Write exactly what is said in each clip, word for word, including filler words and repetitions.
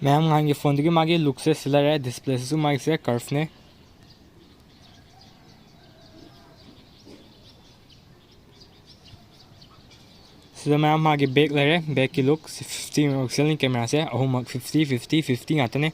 ꯃꯌꯥꯝ ꯉꯍꯥꯟꯒꯤ ꯐꯣꯟꯗꯨꯒꯤ ꯃꯥꯒꯤ ꯂꯨꯛꯁꯦ ꯁꯤ ꯂꯩꯔꯦ꯫ ꯗꯤꯁꯄ꯭ꯂꯦꯁꯤꯁꯨ ꯃꯥꯒꯤꯁꯦ ꯀꯔꯐꯅꯦ꯫ ꯁꯤꯗ ꯃꯌꯥꯝ ꯃꯥꯒꯤ ꯕꯦꯛ ꯂꯩꯔꯦ꯫ ꯕꯦꯛꯀꯤ ꯂꯨꯛ ꯐꯤꯐꯇꯤ ꯃꯦꯒꯥ ꯄꯤꯛꯁꯦꯜꯅꯤ꯫ ꯀꯦꯃꯦꯔꯥꯁꯦ ꯑꯍꯨꯝꯃꯛ ꯐꯤꯐꯇꯤ, ꯐꯤꯐꯇꯤ, ꯐꯤꯐꯇꯤ ꯉꯥꯛꯇꯅꯦ꯫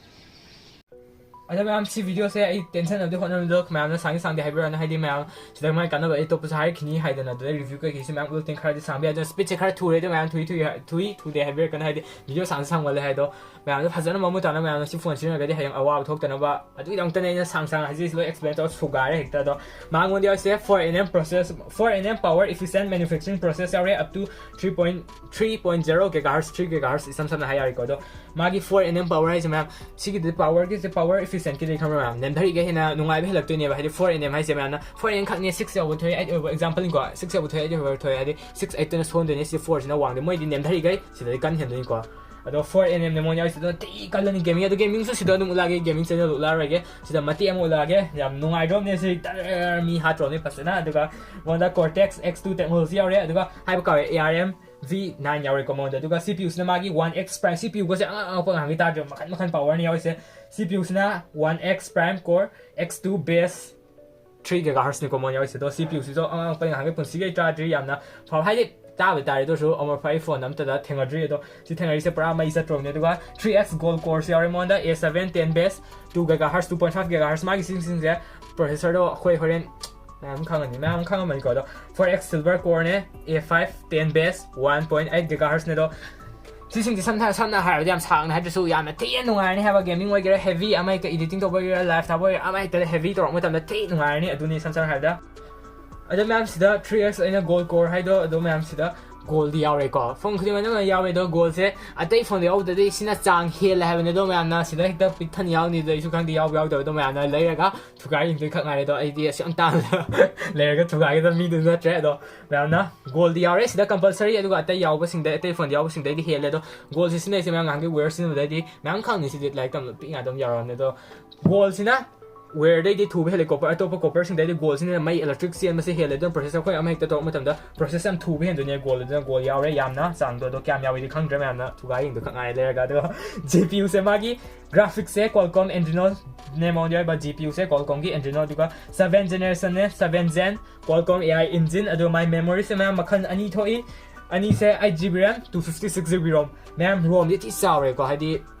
ꯑꯗꯣ ꯃꯌꯥꯝ, ꯁꯤ ꯚꯤꯗꯤꯑꯣꯁꯦ ꯑꯩ ꯇꯦꯟꯁꯟ ꯑꯃꯗꯤ ꯍꯣꯠꯅꯕꯗꯣ ꯃꯌꯥꯝꯅ ꯁꯥꯡꯗꯤ ꯁꯥꯡꯗꯦ ꯍꯥꯏꯕꯤꯔꯛꯑꯅꯨ, ꯍꯥꯏꯗꯤ ꯃꯌꯥꯝ ꯁꯤꯗ ꯃꯥꯏ ꯀꯥꯟꯅꯕ ꯑꯩ ꯑꯇꯣꯞꯄꯁꯨ ꯍꯥꯏꯔꯛꯈꯤꯅꯤ ꯍꯥꯏꯗꯅ, ꯑꯗꯨꯗ ꯔꯤꯚ꯭ꯌꯨ ꯀꯩꯀꯩꯁꯨ ꯃꯌꯥꯝ ꯎꯠꯂꯛꯇꯦ꯫ ꯈꯔꯗꯤ ꯁꯥꯡꯕ ꯌꯥꯏ꯫ ꯑꯗꯣ ꯁ꯭ꯄꯤꯠꯁꯦ ꯈꯔ ꯊꯨꯔꯦ, ꯑꯗꯣ ꯃꯌꯥꯝ ꯊꯨꯏ ꯊꯨꯏ ꯍꯥꯏ-, ꯊꯨꯏ ꯊꯨꯗꯦ ꯍꯥꯏꯕꯤꯔꯛꯀꯅꯨ, ꯍꯥꯏꯗꯤ ꯚꯤꯗꯤꯑꯣ ꯁꯥꯡꯁꯨ ꯁꯥꯡꯃꯜꯂꯦ ꯍꯥꯏꯗꯣ꯫ ꯃꯌꯥꯝꯗꯣ ꯐꯖꯅ ꯃꯃꯨꯠ ꯇꯥꯅ ꯃꯌꯥꯝꯅ ꯁꯤ ꯐꯣꯟ ꯁꯤꯖꯤꯟꯅꯔꯒꯗꯤ ꯍꯌꯦꯡ ꯑꯋꯥꯕ ꯊꯣꯛꯇꯅꯕ ꯑꯗꯨꯒꯤꯗꯃꯛꯇꯅꯦ ꯑꯩꯅ ꯁꯥꯡ ꯁꯥꯡ ꯍꯥꯏꯖꯔꯤꯁꯤ, ꯂꯣꯏ ꯑꯦꯛꯁꯄ꯭ꯂꯦꯟ ꯇꯧꯔ ꯁꯨꯒꯥꯏꯔꯦ ꯍꯦꯛꯇ꯫ ꯑꯗꯣ ꯃꯉꯣꯟꯗ ꯌꯥꯎꯔꯤꯁꯦ four N M process, four N M power efficient manufacturing process ꯌꯥꯎꯔꯦ, up to three point, three point zero gigahertz, three gigahertz ꯏꯁꯝ ꯁꯝꯅ ꯍꯥꯏ ꯌꯥꯔꯦꯀꯣ꯫ ꯑꯗꯣ ꯃꯥꯒꯤ four N M power ꯍꯥꯏꯁꯦ ꯃꯌꯥꯝ, ꯁꯤꯒꯤꯗꯤ powerꯒꯤꯁꯦ, power efficientꯀꯤꯗꯤ ꯈꯪꯕ꯭ꯔꯥ ꯃꯌꯥꯝ? ꯅꯦꯝꯊꯔꯤꯒꯩ ꯍꯦꯟꯅ ꯅꯨꯡꯉꯥꯏꯕ ꯍꯦꯜꯂꯛꯇꯣꯏꯅꯦꯕ꯫ ꯍꯥꯏꯗꯤ four N M ꯍꯥꯏꯁꯦ ꯃꯌꯥꯝꯅ four N M ꯈꯛꯅꯦ, six ꯌꯧꯕ ꯊꯣꯛꯑꯦ, eight ꯌꯧꯕ, exampleꯅꯤꯀꯣ, six ꯌꯧꯕ ꯊꯣꯛꯑꯦ, eight ꯌꯧꯕ ꯊꯣꯛꯑꯦ, ꯍꯥꯏꯗꯤ six, eightꯇꯨꯅ ꯁꯣꯟꯗꯣꯏꯅꯦ, ꯁꯤꯗꯤ fourꯁꯤꯅ ꯋꯥꯡꯗꯣꯏꯅꯦ꯫ ꯃꯣꯏꯗꯤ ꯅꯦꯝꯊꯔꯤꯒꯩ ꯁꯤꯗꯗꯤ ꯀꯟ ꯍꯦꯟꯗꯣꯏꯅꯤꯀꯣ꯫ ꯑꯗꯣ four N M ꯅꯦ ꯃꯣꯏꯅ ꯌꯥꯎꯔꯤꯁꯦ, ꯑꯗꯨꯅ ꯊꯤ ꯀꯜꯂꯅꯤ꯫ Gaming, ꯑꯗꯣ gamingꯁꯨ ꯁꯤꯗ ꯑꯗꯨꯝ ꯎꯠꯂꯛꯑꯒꯦ, gaming channel ꯎꯠꯂꯛꯑꯔꯣꯏꯒꯦ꯫ ꯁꯤꯗ ꯃꯇꯦꯛ ꯑꯃ ꯎꯠꯂꯛꯑꯒꯦ꯫ ꯌꯥꯝ ꯅꯨꯡꯉꯥꯏꯗ꯭ꯔꯣꯕꯅꯦ ꯁꯤ, ꯇꯔ-, ꯃꯤ ꯍꯥꯠꯇ꯭ꯔꯣꯕꯅꯦ ꯐꯖꯅ꯫ ꯑꯗꯨꯒ ꯃꯉꯣꯟꯗ Cortex X two technology ꯌꯥꯎꯔꯦ꯫ ꯑꯗꯨꯒ ꯍꯥꯏꯕ ꯀꯥꯎꯋꯦ, ARM V nine ꯌꯥꯎꯔꯦꯀꯣ ꯃꯉꯣꯟꯗ꯫ ꯑꯗꯨꯒ CPUꯁꯤꯅ ꯃꯥꯒꯤ one X Prime, CPUꯒꯁꯦ ꯑꯉꯥꯡ ꯑꯉꯛꯄ ꯉꯥꯡꯒꯤ ꯇꯥꯗ꯭ꯔꯦ, ꯃꯈꯟ ꯃꯈꯟ powerꯅꯤ ꯌꯥꯎꯔꯤꯁꯦ꯫ CPUꯁꯤꯅ one X Prime Core X two Base, three gigahertzꯅꯤꯀꯣ ꯃꯣꯏꯅ ꯌꯥꯎꯔꯤꯁꯦ꯫ ꯑꯗꯣ CPUꯁꯤꯁꯨ ꯑꯉꯛꯄ ꯉꯥꯡꯒꯤ ꯄꯨꯟꯁꯤꯒꯤ ꯑꯩ ꯇꯥꯗ꯭ꯔꯤ, ꯌꯥꯝꯅ ꯐꯕ, ꯍꯥꯏꯗꯤ ꯇꯥꯕ ꯇꯥꯔꯦ, ꯑꯗꯨ ꯑꯣꯏꯔꯁꯨ ꯑꯃ ꯐꯥꯏ ꯐꯣꯟ ꯑꯝꯇꯗ ꯊꯦꯡꯅꯗ꯭ꯔꯤ꯫ ꯑꯗꯣ ꯁꯤ ꯊꯦꯡꯅꯔꯤꯁꯦ ꯄꯨꯔꯥ ꯃꯩ ꯆꯠꯇ꯭ꯔꯣꯕꯅꯦ꯫ ꯑꯗꯨꯒ three X gold coreꯁꯨ ꯌꯥꯎꯔꯦ ꯃꯉꯣꯟꯗ, A seven ten base, two gigahertz, two point five gigahertz꯫ ꯃꯥꯒꯤ ꯁꯤꯁꯤꯡꯁꯦ processorꯗꯣ ꯑꯩꯈꯣꯏ ꯍꯣꯔꯦꯟ ꯃꯌꯥꯝ ꯈꯪꯉꯅꯤ, ꯃꯌꯥꯝ ꯈꯪꯉꯝꯃꯅꯤꯀꯣ꯫ ꯑꯗꯣ four X silver coreꯅꯦ, A five ten base, one point eight gigahertzꯅꯦ꯫ ꯑꯗꯣ ꯁꯤꯁꯤꯡꯁꯦ ꯁꯝꯅ, ꯁꯝꯅ ꯍꯥꯏꯔꯕꯗ ꯌꯥꯝ ꯁꯥꯡꯅ ꯍꯥꯏꯗ꯭ꯔꯁꯨ ꯌꯥꯝꯅ ꯊꯤꯅ ꯅꯨꯡꯉꯥꯏꯔꯅꯤ ꯍꯥꯏꯕ꯫ Gaming ꯑꯣꯏꯒꯦꯔꯥ, heavy ꯑꯃ ꯍꯦꯛꯇ editing ꯇꯧꯕ ꯑꯣꯏꯒꯦꯔꯥ, live ꯊꯥꯕ ꯑꯣꯏꯒꯦꯔꯥ, ꯑꯃ ꯍꯦꯛꯇꯗ heavy ꯇꯧꯔꯛꯄ ꯃꯇꯝꯗ ꯊꯤ ꯅꯨꯡꯉꯥꯏꯔꯅꯤ꯫ ꯑꯗꯨꯅꯤ ꯏꯁꯝ ꯁꯝꯅ ꯍꯥꯏꯔꯕꯗ꯫ ꯑꯗꯣ ꯃꯌꯥꯝ, ꯁꯤꯗ three X ꯑꯩꯅ gold core ꯍꯥꯏꯗꯣ, ꯑꯗꯣ ꯃꯌꯥꯝ, ꯁꯤꯗ goldꯗꯤ ꯌꯥꯎꯔꯦꯀꯣ꯫ ꯐꯣꯟ ꯈꯨꯗꯤꯡꯃꯛ ꯑꯗꯨꯝ ꯌꯥꯎꯋꯦ꯫ ꯑꯗꯣ goldꯁꯦ ꯑꯇꯩ ꯐꯣꯟꯗ ꯌꯥꯎꯗꯗꯤ ꯁꯤꯅ ꯆꯥꯡ ꯍꯦꯜꯂꯦ ꯍꯥꯏꯕꯅꯦ꯫ ꯑꯗꯣ ꯃꯌꯥꯝꯅ ꯁꯤꯗ ꯍꯦꯛꯇ ꯄꯤꯛ ꯊꯟꯅ ꯌꯥꯎꯅꯤꯗꯣ ꯑꯩꯁꯨ ꯈꯪꯗꯦ, ꯌꯥꯎꯕ ꯌꯥꯎꯗꯕ꯫ ꯑꯗꯣ ꯃꯌꯥꯝꯅ ꯂꯩꯔꯒ ꯊꯨꯒꯥꯏ ꯌꯦꯡꯗꯣꯏ ꯈꯛ ꯉꯥꯏꯔꯦ꯫ ꯑꯗꯣ ꯑꯩꯗꯤ ꯑꯁꯨꯛ ꯌꯥꯝ ꯇꯥꯡꯅ ꯂꯩꯔꯒ ꯊꯨꯒꯥꯏꯒꯗꯕ ꯃꯤꯗꯨ ꯅꯠꯇ꯭ꯔꯦ꯫ ꯑꯗꯣ ꯃꯌꯥꯝꯅ goldꯗꯤ ꯌꯥꯎꯔꯦ ꯁꯤꯗ compulsory, ꯑꯗꯨꯒ ꯑꯇꯩ ꯌꯥꯎꯕꯁꯤꯡꯗ, ꯑꯇꯩ ꯐꯣꯟꯗ ꯌꯥꯎꯕꯁꯤꯡꯗꯩꯗꯤ ꯍꯦꯜꯂꯦ꯫ ꯑꯗꯣ goldꯁꯤ ꯁꯤꯖꯤꯟꯅꯔꯤꯁꯦ ꯃꯌꯥꯝ ꯉꯥꯏꯍꯥꯛꯀꯤ wear ꯁꯤꯖꯤꯟꯅꯕꯗꯩꯗꯤ ꯃꯌꯥꯝ ꯈꯪꯅꯤ, ꯁꯤꯗꯤ ꯂꯥꯏꯔꯤꯛ ꯇꯝꯕ ꯄꯤꯛꯉꯥꯏ ꯑꯗꯨꯝ ꯌꯥꯎꯔꯕꯅꯦ꯫ ꯑꯗꯣ goldꯁꯤꯅ ꯋꯦꯌꯔꯗꯩꯗꯤ ꯊꯨꯕ ꯍꯦꯜꯂꯦ ꯀꯣꯄꯔ, ꯑꯇꯣꯞꯄ ꯀꯣꯄꯔꯁꯤꯡꯗꯩꯗꯤ ꯒꯣꯜꯁꯤꯅ ꯃꯩ ꯏꯂꯦꯛꯇ꯭ꯔꯤꯛ ꯆꯦꯟꯕꯁꯦ ꯍꯦꯜꯂꯦ꯫ ꯑꯗꯨꯅ ꯄ꯭ꯔꯣꯁꯦꯁ ꯑꯩꯈꯣꯏ ꯑꯃ ꯍꯦꯛꯇ ꯇꯧꯔꯛꯄ ꯃꯇꯝꯗ ꯄ꯭ꯔꯣꯁꯦꯁ ꯌꯥꯝ ꯊꯨꯕ ꯍꯦꯟꯗꯣꯏꯅꯦ ꯒꯣꯜ꯫ ꯑꯗꯨꯅ ꯒꯣꯜ ꯌꯥꯎꯔꯦ ꯌꯥꯝꯅ ꯆꯥꯡꯗꯣ꯫ ꯑꯗꯣ ꯀꯌꯥꯝ ꯌꯥꯎꯏꯗꯤ ꯈꯪꯗ꯭ꯔꯦ, ꯃꯌꯥꯝꯅ ꯊꯨꯒꯥꯏ ꯌꯦꯡꯗꯣ ꯈꯛ ꯉꯥꯏ ꯂꯩꯔꯒ꯫ ꯑꯗꯨꯒ ꯖꯤ ꯄꯤ ꯌꯨꯁꯦ ꯃꯥꯒꯤ ꯒ꯭ꯔꯥꯐꯤꯛꯁꯦ ꯀ꯭ꯋꯥꯜꯀꯣꯝ ꯑꯦꯟꯗ꯭ꯔꯤꯅꯣꯅꯦ ꯃꯉꯣꯟꯗ ꯌꯥꯎꯔꯤꯕ ꯖꯤ ꯄꯤ ꯌꯨꯁꯦ, ꯀ꯭ꯋꯥꯜꯀꯣꯝꯒꯤ ꯑꯦꯟꯗ꯭ꯔꯤꯅꯣ꯫ ꯑꯗꯨꯒ ꯁꯕꯦꯟ ꯖꯦꯅꯦꯔꯦꯁꯟꯅꯦ, seven gen Qualcomm A I engine. ꯑꯗꯨꯒ ꯃꯥꯏ ꯃꯦꯃꯣꯔꯤꯁꯦ ꯃꯌꯥꯝ ꯃꯈꯜ ꯑꯅꯤ ꯊꯣꯛꯏ꯫ ꯑꯅꯤꯁꯦ eight G B RAM, two fifty six G B ROM. ꯃꯌꯥꯝ ꯔꯣꯝꯗꯤ ꯊꯤ ꯆꯥꯎꯔꯦꯀꯣ, ꯍꯥꯏꯗꯤ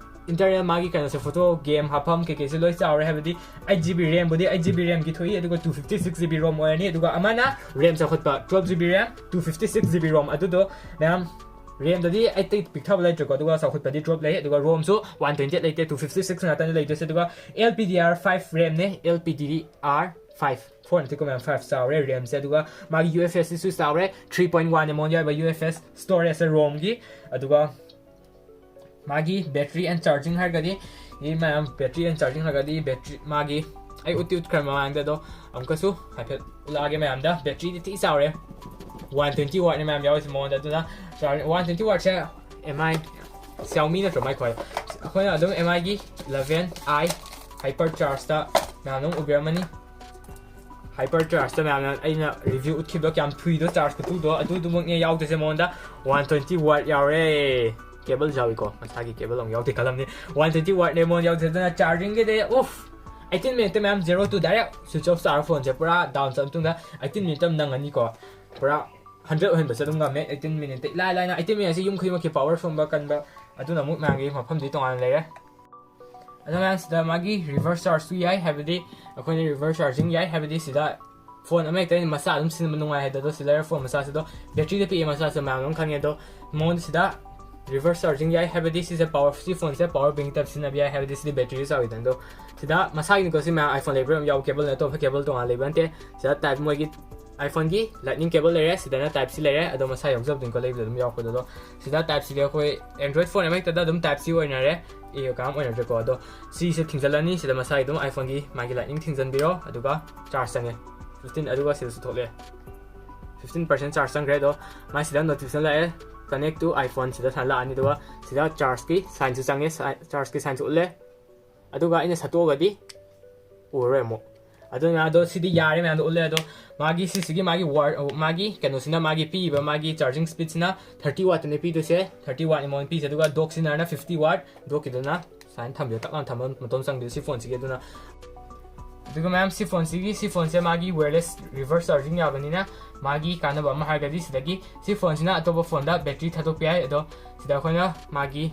ꯏꯟꯇꯔꯅꯦꯜ ꯃꯥꯒꯤ ꯀꯩꯅꯣꯁꯦ, ꯐꯣꯇꯣ ꯒꯦꯝ ꯍꯥꯞꯐꯝ ꯀꯩꯀꯩꯁꯦ ꯂꯣꯏ ꯆꯥꯎꯔꯦ꯫ ꯍꯥꯏꯕꯗꯤ ꯑꯩꯠ ꯖꯤ ꯕꯤ ꯔꯦꯝꯕꯨꯗꯤ ꯑꯩꯠ ꯖꯤ ꯕꯤ ꯔꯦꯝꯒꯤ ꯊꯣꯛꯏ, ꯑꯗꯨꯒ two fifty six G B ROM ꯑꯣꯏꯔꯅꯤ꯫ ꯑꯗꯨꯒ ꯑꯃꯅ ꯔꯦꯝ ꯆꯥꯎꯈꯠꯄ, twelve G B RAM, two fifty six G B ROM. ꯑꯗꯨꯗꯣ ꯃꯌꯥꯝ ꯔꯦꯝꯗꯗꯤ ꯑꯩꯇꯩ ꯄꯤꯛꯊꯕ ꯂꯩꯇ꯭ꯔꯦꯀꯣ, ꯑꯗꯨꯒ ꯆꯥꯎꯈꯠꯄꯗꯤ ꯇꯨꯋꯦꯜꯞ ꯂꯩ꯫ ꯑꯗꯨꯒ ꯔꯣꯝꯁꯨ ꯋꯥꯟ ꯇ꯭ꯋꯦꯟꯇꯤ ꯑꯩꯠ ꯂꯩꯇꯦ, ꯇꯨ ꯐꯤꯐꯇꯤ ꯁꯤꯛꯁ ꯉꯥꯛꯇꯅꯤ ꯂꯩꯗꯣꯏꯁꯦ꯫ ꯑꯗꯨꯒ L P D R five ꯔꯦꯝꯅꯦ, L P D R five, four ꯅꯠꯇꯦꯀꯣ ꯃꯌꯥꯝ, ꯐꯥꯏꯚ ꯆꯥꯎꯔꯦ ꯔꯦꯝꯁꯦ꯫ ꯑꯗꯨꯒ ꯃꯥꯒꯤ ꯌꯨ ꯑꯦꯐ ꯑꯦꯁꯁꯤꯁꯨ ꯆꯥꯎꯔꯦ, ꯊ꯭ꯔꯤ ꯄꯣꯏꯟ ꯋꯥꯟꯅꯦ ꯃꯉꯣꯟꯗ ꯌꯥꯎꯔꯤꯕ ꯌꯨ ꯑꯦꯐ ꯑꯦꯁ ꯁ꯭ꯇꯣꯔꯦꯖꯁꯦ ꯔꯣꯝꯒꯤ꯫ ꯑꯗꯨꯒ ꯃꯥꯒꯤ battery and charging ꯍꯥꯏꯔꯒꯗꯤ, ꯃꯤ ꯃꯌꯥꯝ battery and charging ꯍꯥꯏꯔꯒꯗꯤ, battery ꯃꯥꯒꯤ ꯑꯩ ꯎꯠꯇꯤ ꯎꯠꯈ꯭ꯔꯦ ꯃꯃꯥꯡꯗ, ꯑꯗꯣ ꯑꯃꯨꯛꯀꯁꯨ ꯍꯥꯏꯐꯦꯠ ꯎꯠꯂꯛꯑꯒꯦ ꯃꯌꯥꯝꯗ꯫ ꯕꯦꯇ꯭ꯔꯤꯗꯤ ꯊꯤ ꯆꯥꯎꯔꯦ, ꯋꯥꯟ ꯇ꯭ꯋꯦꯟꯇꯤ ꯋꯥꯠꯅꯤ ꯃꯌꯥꯝ ꯌꯥꯎꯔꯤꯁꯦ ꯃꯉꯣꯟꯗ꯫ ꯑꯗꯨꯅ ꯋꯥꯟ ꯇ꯭ꯋꯦꯟꯇꯤ ꯋꯥꯠꯁꯦ ꯑꯦꯝ ꯑꯥꯏ ꯁꯤꯌꯥꯎꯃꯤ ꯅꯠꯇ꯭ꯔꯣ ꯃꯥꯏ ꯈ꯭ꯋꯥꯏ? ꯑꯩꯈꯣꯏꯅ ꯑꯗꯨꯝ ꯑꯦꯝ ꯑꯥꯏꯒꯤ ꯏꯂꯦꯚꯦꯟ ꯑꯥꯏ ꯍꯥꯏꯄꯔ ꯆꯥꯔꯖꯇ ꯃꯌꯥꯝ ꯑꯗꯨꯝ ꯎꯕꯤꯔꯝꯃꯅꯤ꯫ ꯍꯥꯏꯄꯔ ꯆꯥꯔꯖꯇ ꯃꯌꯥꯝꯅ ꯑꯩꯅ ꯔꯤꯚ꯭ꯌꯨ ꯎꯠꯈꯤꯕꯗꯣ ꯀꯌꯥꯝ ꯊꯨꯏꯗꯣ, ꯆꯥꯔꯖ ꯈꯨꯊꯨꯗꯣ, ꯑꯗꯨꯗꯨꯃꯛꯅꯦ ꯌꯥꯎꯗꯣꯏꯁꯦ ꯃꯉꯣꯟꯗ꯫ ꯋꯥꯟ ꯇ꯭ꯋꯦꯟꯇꯤ ꯋꯥꯠ ꯌꯥꯎꯔꯦ꯫ ꯀꯦꯕꯜ ꯌꯥꯎꯏꯀꯣ, ꯃꯁꯥꯒꯤ ꯀꯦꯕꯜ ꯑꯃꯨꯛ ꯌꯥꯎꯗꯦ ꯈꯜꯂꯝꯅꯤ꯫ ꯋꯥꯟ ꯇ꯭ꯋꯦꯟꯇꯤ ꯋꯥꯠꯅꯦ ꯃꯉꯣꯟꯗ ꯌꯥꯎꯗꯣꯏꯁꯦ꯫ ꯑꯗꯨꯅ ꯆꯥꯔꯖꯤꯡꯒꯤꯗꯤ ꯎꯐ, ꯑꯩꯠꯇꯤꯟ ꯃꯤꯅꯤꯠꯇ ꯃꯌꯥꯝ zero two direct switch of ꯆꯥꯔ ꯐꯣꯟꯁꯦ ꯄꯨꯔꯥ ꯗꯥꯎꯟ ꯆꯠꯂ ꯃꯇꯨꯡꯗ ꯑꯩꯠꯇꯤꯟ ꯃꯤꯅꯤꯠꯇ ꯑꯗꯨꯝ ꯅꯪꯉꯅꯤꯀꯣ꯫ ꯄꯨꯔꯥ ꯍꯟꯗ꯭ꯔꯦꯠ ꯑꯣꯏꯍꯟꯕꯁꯦ ꯑꯗꯨꯝ ꯉꯝꯃꯦ ꯑꯩꯠꯇꯤꯟ ꯃꯤꯅꯤꯠꯇ ꯏꯂꯥꯏ ꯂꯥꯏꯅ꯫ ꯑꯩꯠꯇꯤꯟ ꯃꯤꯅꯤꯠꯁꯦ ꯌꯨꯝ ꯈꯨꯗꯤꯡꯃꯛꯀꯤ ꯄꯋꯥꯔ ꯁꯣꯟꯕ ꯀꯟꯕ, ꯑꯗꯨꯅ ꯑꯃꯨꯛ ꯃꯌꯥꯝꯒꯤ ꯃꯐꯝꯗꯤ ꯇꯣꯉꯥꯟꯅ ꯂꯩꯔꯦ꯫ ꯑꯗꯣ ꯃꯌꯥꯝ ꯁꯤꯗ ꯃꯥꯒꯤ ꯔꯤꯚꯔꯁ ꯆꯥꯔꯖꯁꯨ ꯌꯥꯏ, ꯍꯥꯏꯕꯗꯤ ꯑꯩꯈꯣꯏꯅ ꯔꯤꯚꯔꯁ ꯆꯥꯔꯖꯤꯡ ꯌꯥꯏ, ꯍꯥꯏꯕꯗꯤ ꯁꯤꯗ ꯐꯣꯟ ꯑꯃ ꯍꯦꯛꯇ ꯃꯆꯥ ꯑꯗꯨꯝ ꯁꯤꯖꯤꯟꯅꯕ ꯅꯨꯡꯉꯥꯏ ꯍꯥꯏꯗꯣ꯫ ꯁꯤ ꯂꯩꯔꯦ ꯐꯣꯟ ꯃꯆꯥꯁꯤꯗꯣ, ꯕꯦꯇ꯭ꯔꯤꯗ ꯄꯤꯛꯑꯦ ꯃꯆꯥꯁꯦ ꯃꯌꯥꯝ ꯑꯗꯨꯝ ꯈꯪꯉꯦ꯫ ꯑꯗꯣ ꯃꯉꯣꯟꯗ ꯁꯤꯗ ꯔꯤꯚꯔꯁ ꯆꯥꯔꯖꯤꯡ ꯌꯥꯏ, ꯍꯥꯏꯕꯗꯤ ꯁꯤꯁꯦ ꯄꯋꯥꯔ, ꯁꯤ ꯐꯣꯟꯁꯦ ꯄꯋꯥꯔ ꯕꯦꯡ ꯇꯥꯏꯞ ꯁꯤꯖꯤꯟꯅꯕ ꯌꯥꯏ, ꯍꯥꯏꯕꯗꯤ ꯁꯤꯗꯤ ꯕꯦꯇ꯭ꯔꯤꯁꯨ ꯆꯥꯎꯋꯤꯗꯅ꯫ ꯑꯗꯣ ꯁꯤꯗ ꯃꯁꯥꯒꯤꯅꯤꯀꯣ, ꯁꯤ ꯃꯌꯥꯝ iPhone ꯂꯩꯕ꯭ꯔꯥ ꯑꯗꯨꯝ ꯌꯥꯎ, ꯀꯦꯕꯜ ꯑꯇꯣꯞꯄ ꯀꯦꯕꯜ ꯇꯣꯉꯥꯟꯅ ꯂꯩꯕ ꯅꯠꯇꯦ꯫ ꯁꯤꯗ ꯇꯥꯏꯞ ꯃꯣꯏꯒꯤ iPhoneꯒꯤ Lightning cable ꯂꯩꯔꯦ, ꯁꯤꯗꯅ Type C ꯂꯩꯔꯦ, ꯑꯗꯣ ꯃꯁꯥ ꯌꯥꯎꯖꯕꯗꯨꯅꯤꯀꯣ ꯂꯩꯕꯗ ꯑꯗꯨꯝ ꯌꯥꯎꯔꯛꯄꯗꯣ꯫ ꯑꯗꯣ ꯁꯤꯗ Type Cꯗꯤ ꯑꯩꯈꯣꯏ Android ꯐꯣꯟ ꯑꯃꯍꯦꯛꯇꯗ ꯑꯗꯨꯝ Type C ꯑꯣꯏꯅꯔꯦ, ꯑꯦ ꯀꯔꯝ ꯑꯣꯏꯅꯗ꯭ꯔꯦꯀꯣ꯫ ꯑꯗꯣ ꯁꯤꯁꯦ ꯊꯤꯡꯖꯤꯜꯂꯅꯤ, ꯁꯤꯗ ꯃꯁꯥꯒꯤ ꯑꯗꯨꯝ iPhoneꯒꯤ ꯃꯥꯒꯤ Lightning ꯊꯤꯡꯖꯤꯟꯕꯤꯔꯣ, ꯑꯗꯨꯒ ꯆꯥꯔꯖ ꯆꯪꯉꯦ ꯐꯤꯐꯇꯤꯟ, ꯑꯗꯨꯒ ꯁꯤꯗꯁꯨ ꯊꯣꯛꯂꯛꯑꯦ ꯐꯤꯐꯇꯤꯟ ꯄꯥꯔꯁꯦꯟ ꯆꯥꯔꯖ ꯆꯪꯈ꯭ꯔꯦ꯫ ꯑꯗꯣ ꯃꯥꯏ ꯁꯤꯗ ꯅꯣꯇꯤꯐꯤꯀꯦꯁꯟ ꯂꯥꯛꯑꯦ, connect to iPhone ꯁꯤꯗ ꯁꯨꯃꯥꯏꯅ ꯂꯥꯛꯑꯅꯤ, ꯑꯗꯨꯒ ꯁꯤꯗ ꯆꯥꯔꯖꯀꯤ ꯁꯥꯏꯟꯁꯨ ꯆꯪꯉꯦ, ꯆꯥꯔꯖꯀꯤ ꯁꯥꯏꯟꯁꯨ ꯎꯠꯂꯦ꯫ ꯑꯗꯨꯒ ꯑꯩꯅ ꯁꯠꯇꯣꯛꯑꯒꯗꯤ ꯎꯔꯔꯣꯏ ꯑꯃꯨꯛ꯫ ꯑꯗꯨꯅ ꯑꯗꯣ ꯁꯤꯗꯤ ꯌꯥꯔꯦ ꯃꯌꯥꯝꯗꯣ ꯎꯠꯂꯦ꯫ ꯑꯗꯣ ꯃꯥꯒꯤ ꯁꯤꯁꯤꯒꯤ ꯃꯥꯒꯤ ꯋꯥꯔ ꯃꯥꯒꯤ ꯀꯩꯅꯣꯁꯤꯅ, ꯃꯥꯒꯤ ꯄꯤꯔꯤꯕ ꯃꯥꯒꯤ ꯆꯥꯔꯖꯤꯡ ꯁ꯭ꯄꯤꯗꯁꯤꯅ ꯊꯥꯔꯇꯤ ꯋꯥꯠꯇꯅꯦ ꯄꯤꯗꯣꯏꯁꯦ꯫ ꯊꯥꯔꯇꯤ ꯋꯥꯠꯅꯤ ꯃꯉꯣꯟꯗ ꯄꯤꯁꯦ꯫ ꯑꯗꯨꯒ ꯗꯣꯛꯁꯤꯅ ꯐꯤꯐꯇꯤ ꯋꯥꯠ꯫ ꯗꯣꯛꯀꯤꯗꯨꯅ ꯁꯨꯃꯥꯏꯅ ꯊꯝꯕꯤꯌꯣ, ꯇꯛ ꯂꯥꯎꯅ ꯊꯝꯕ ꯃꯇꯣꯝ ꯆꯪꯗꯣꯏ ꯁꯤ ꯐꯣꯟꯁꯤꯒꯤ꯫ ꯑꯗꯨꯅ ꯑꯗꯨꯒ ꯃꯌꯥꯝ ꯁꯤ ꯐꯣꯟꯁꯤꯒꯤ ꯁꯤ ꯐꯣꯟꯁꯦ ꯃꯥꯒꯤ ꯋꯥꯌꯔꯂꯦꯁ ꯔꯤꯚꯔꯁ ꯆꯥꯔꯖꯤꯡ ꯌꯥꯕꯅꯤꯅ ꯃꯥꯒꯤ ꯀꯥꯟꯅꯕ ꯑꯃ ꯍꯥꯏꯔꯒꯗꯤ ꯁꯤꯗꯒꯤ ꯁꯤ ꯐꯣꯟꯁꯤꯅ ꯑꯇꯣꯞꯄ ꯐꯣꯟꯗ ꯕꯦꯇ꯭ꯔꯤ ꯊꯥꯗꯣꯛꯄ ꯌꯥꯏ꯫ ꯑꯗꯣ ꯁꯤꯗ ꯑꯩꯈꯣꯏꯅ ꯃꯥꯒꯤ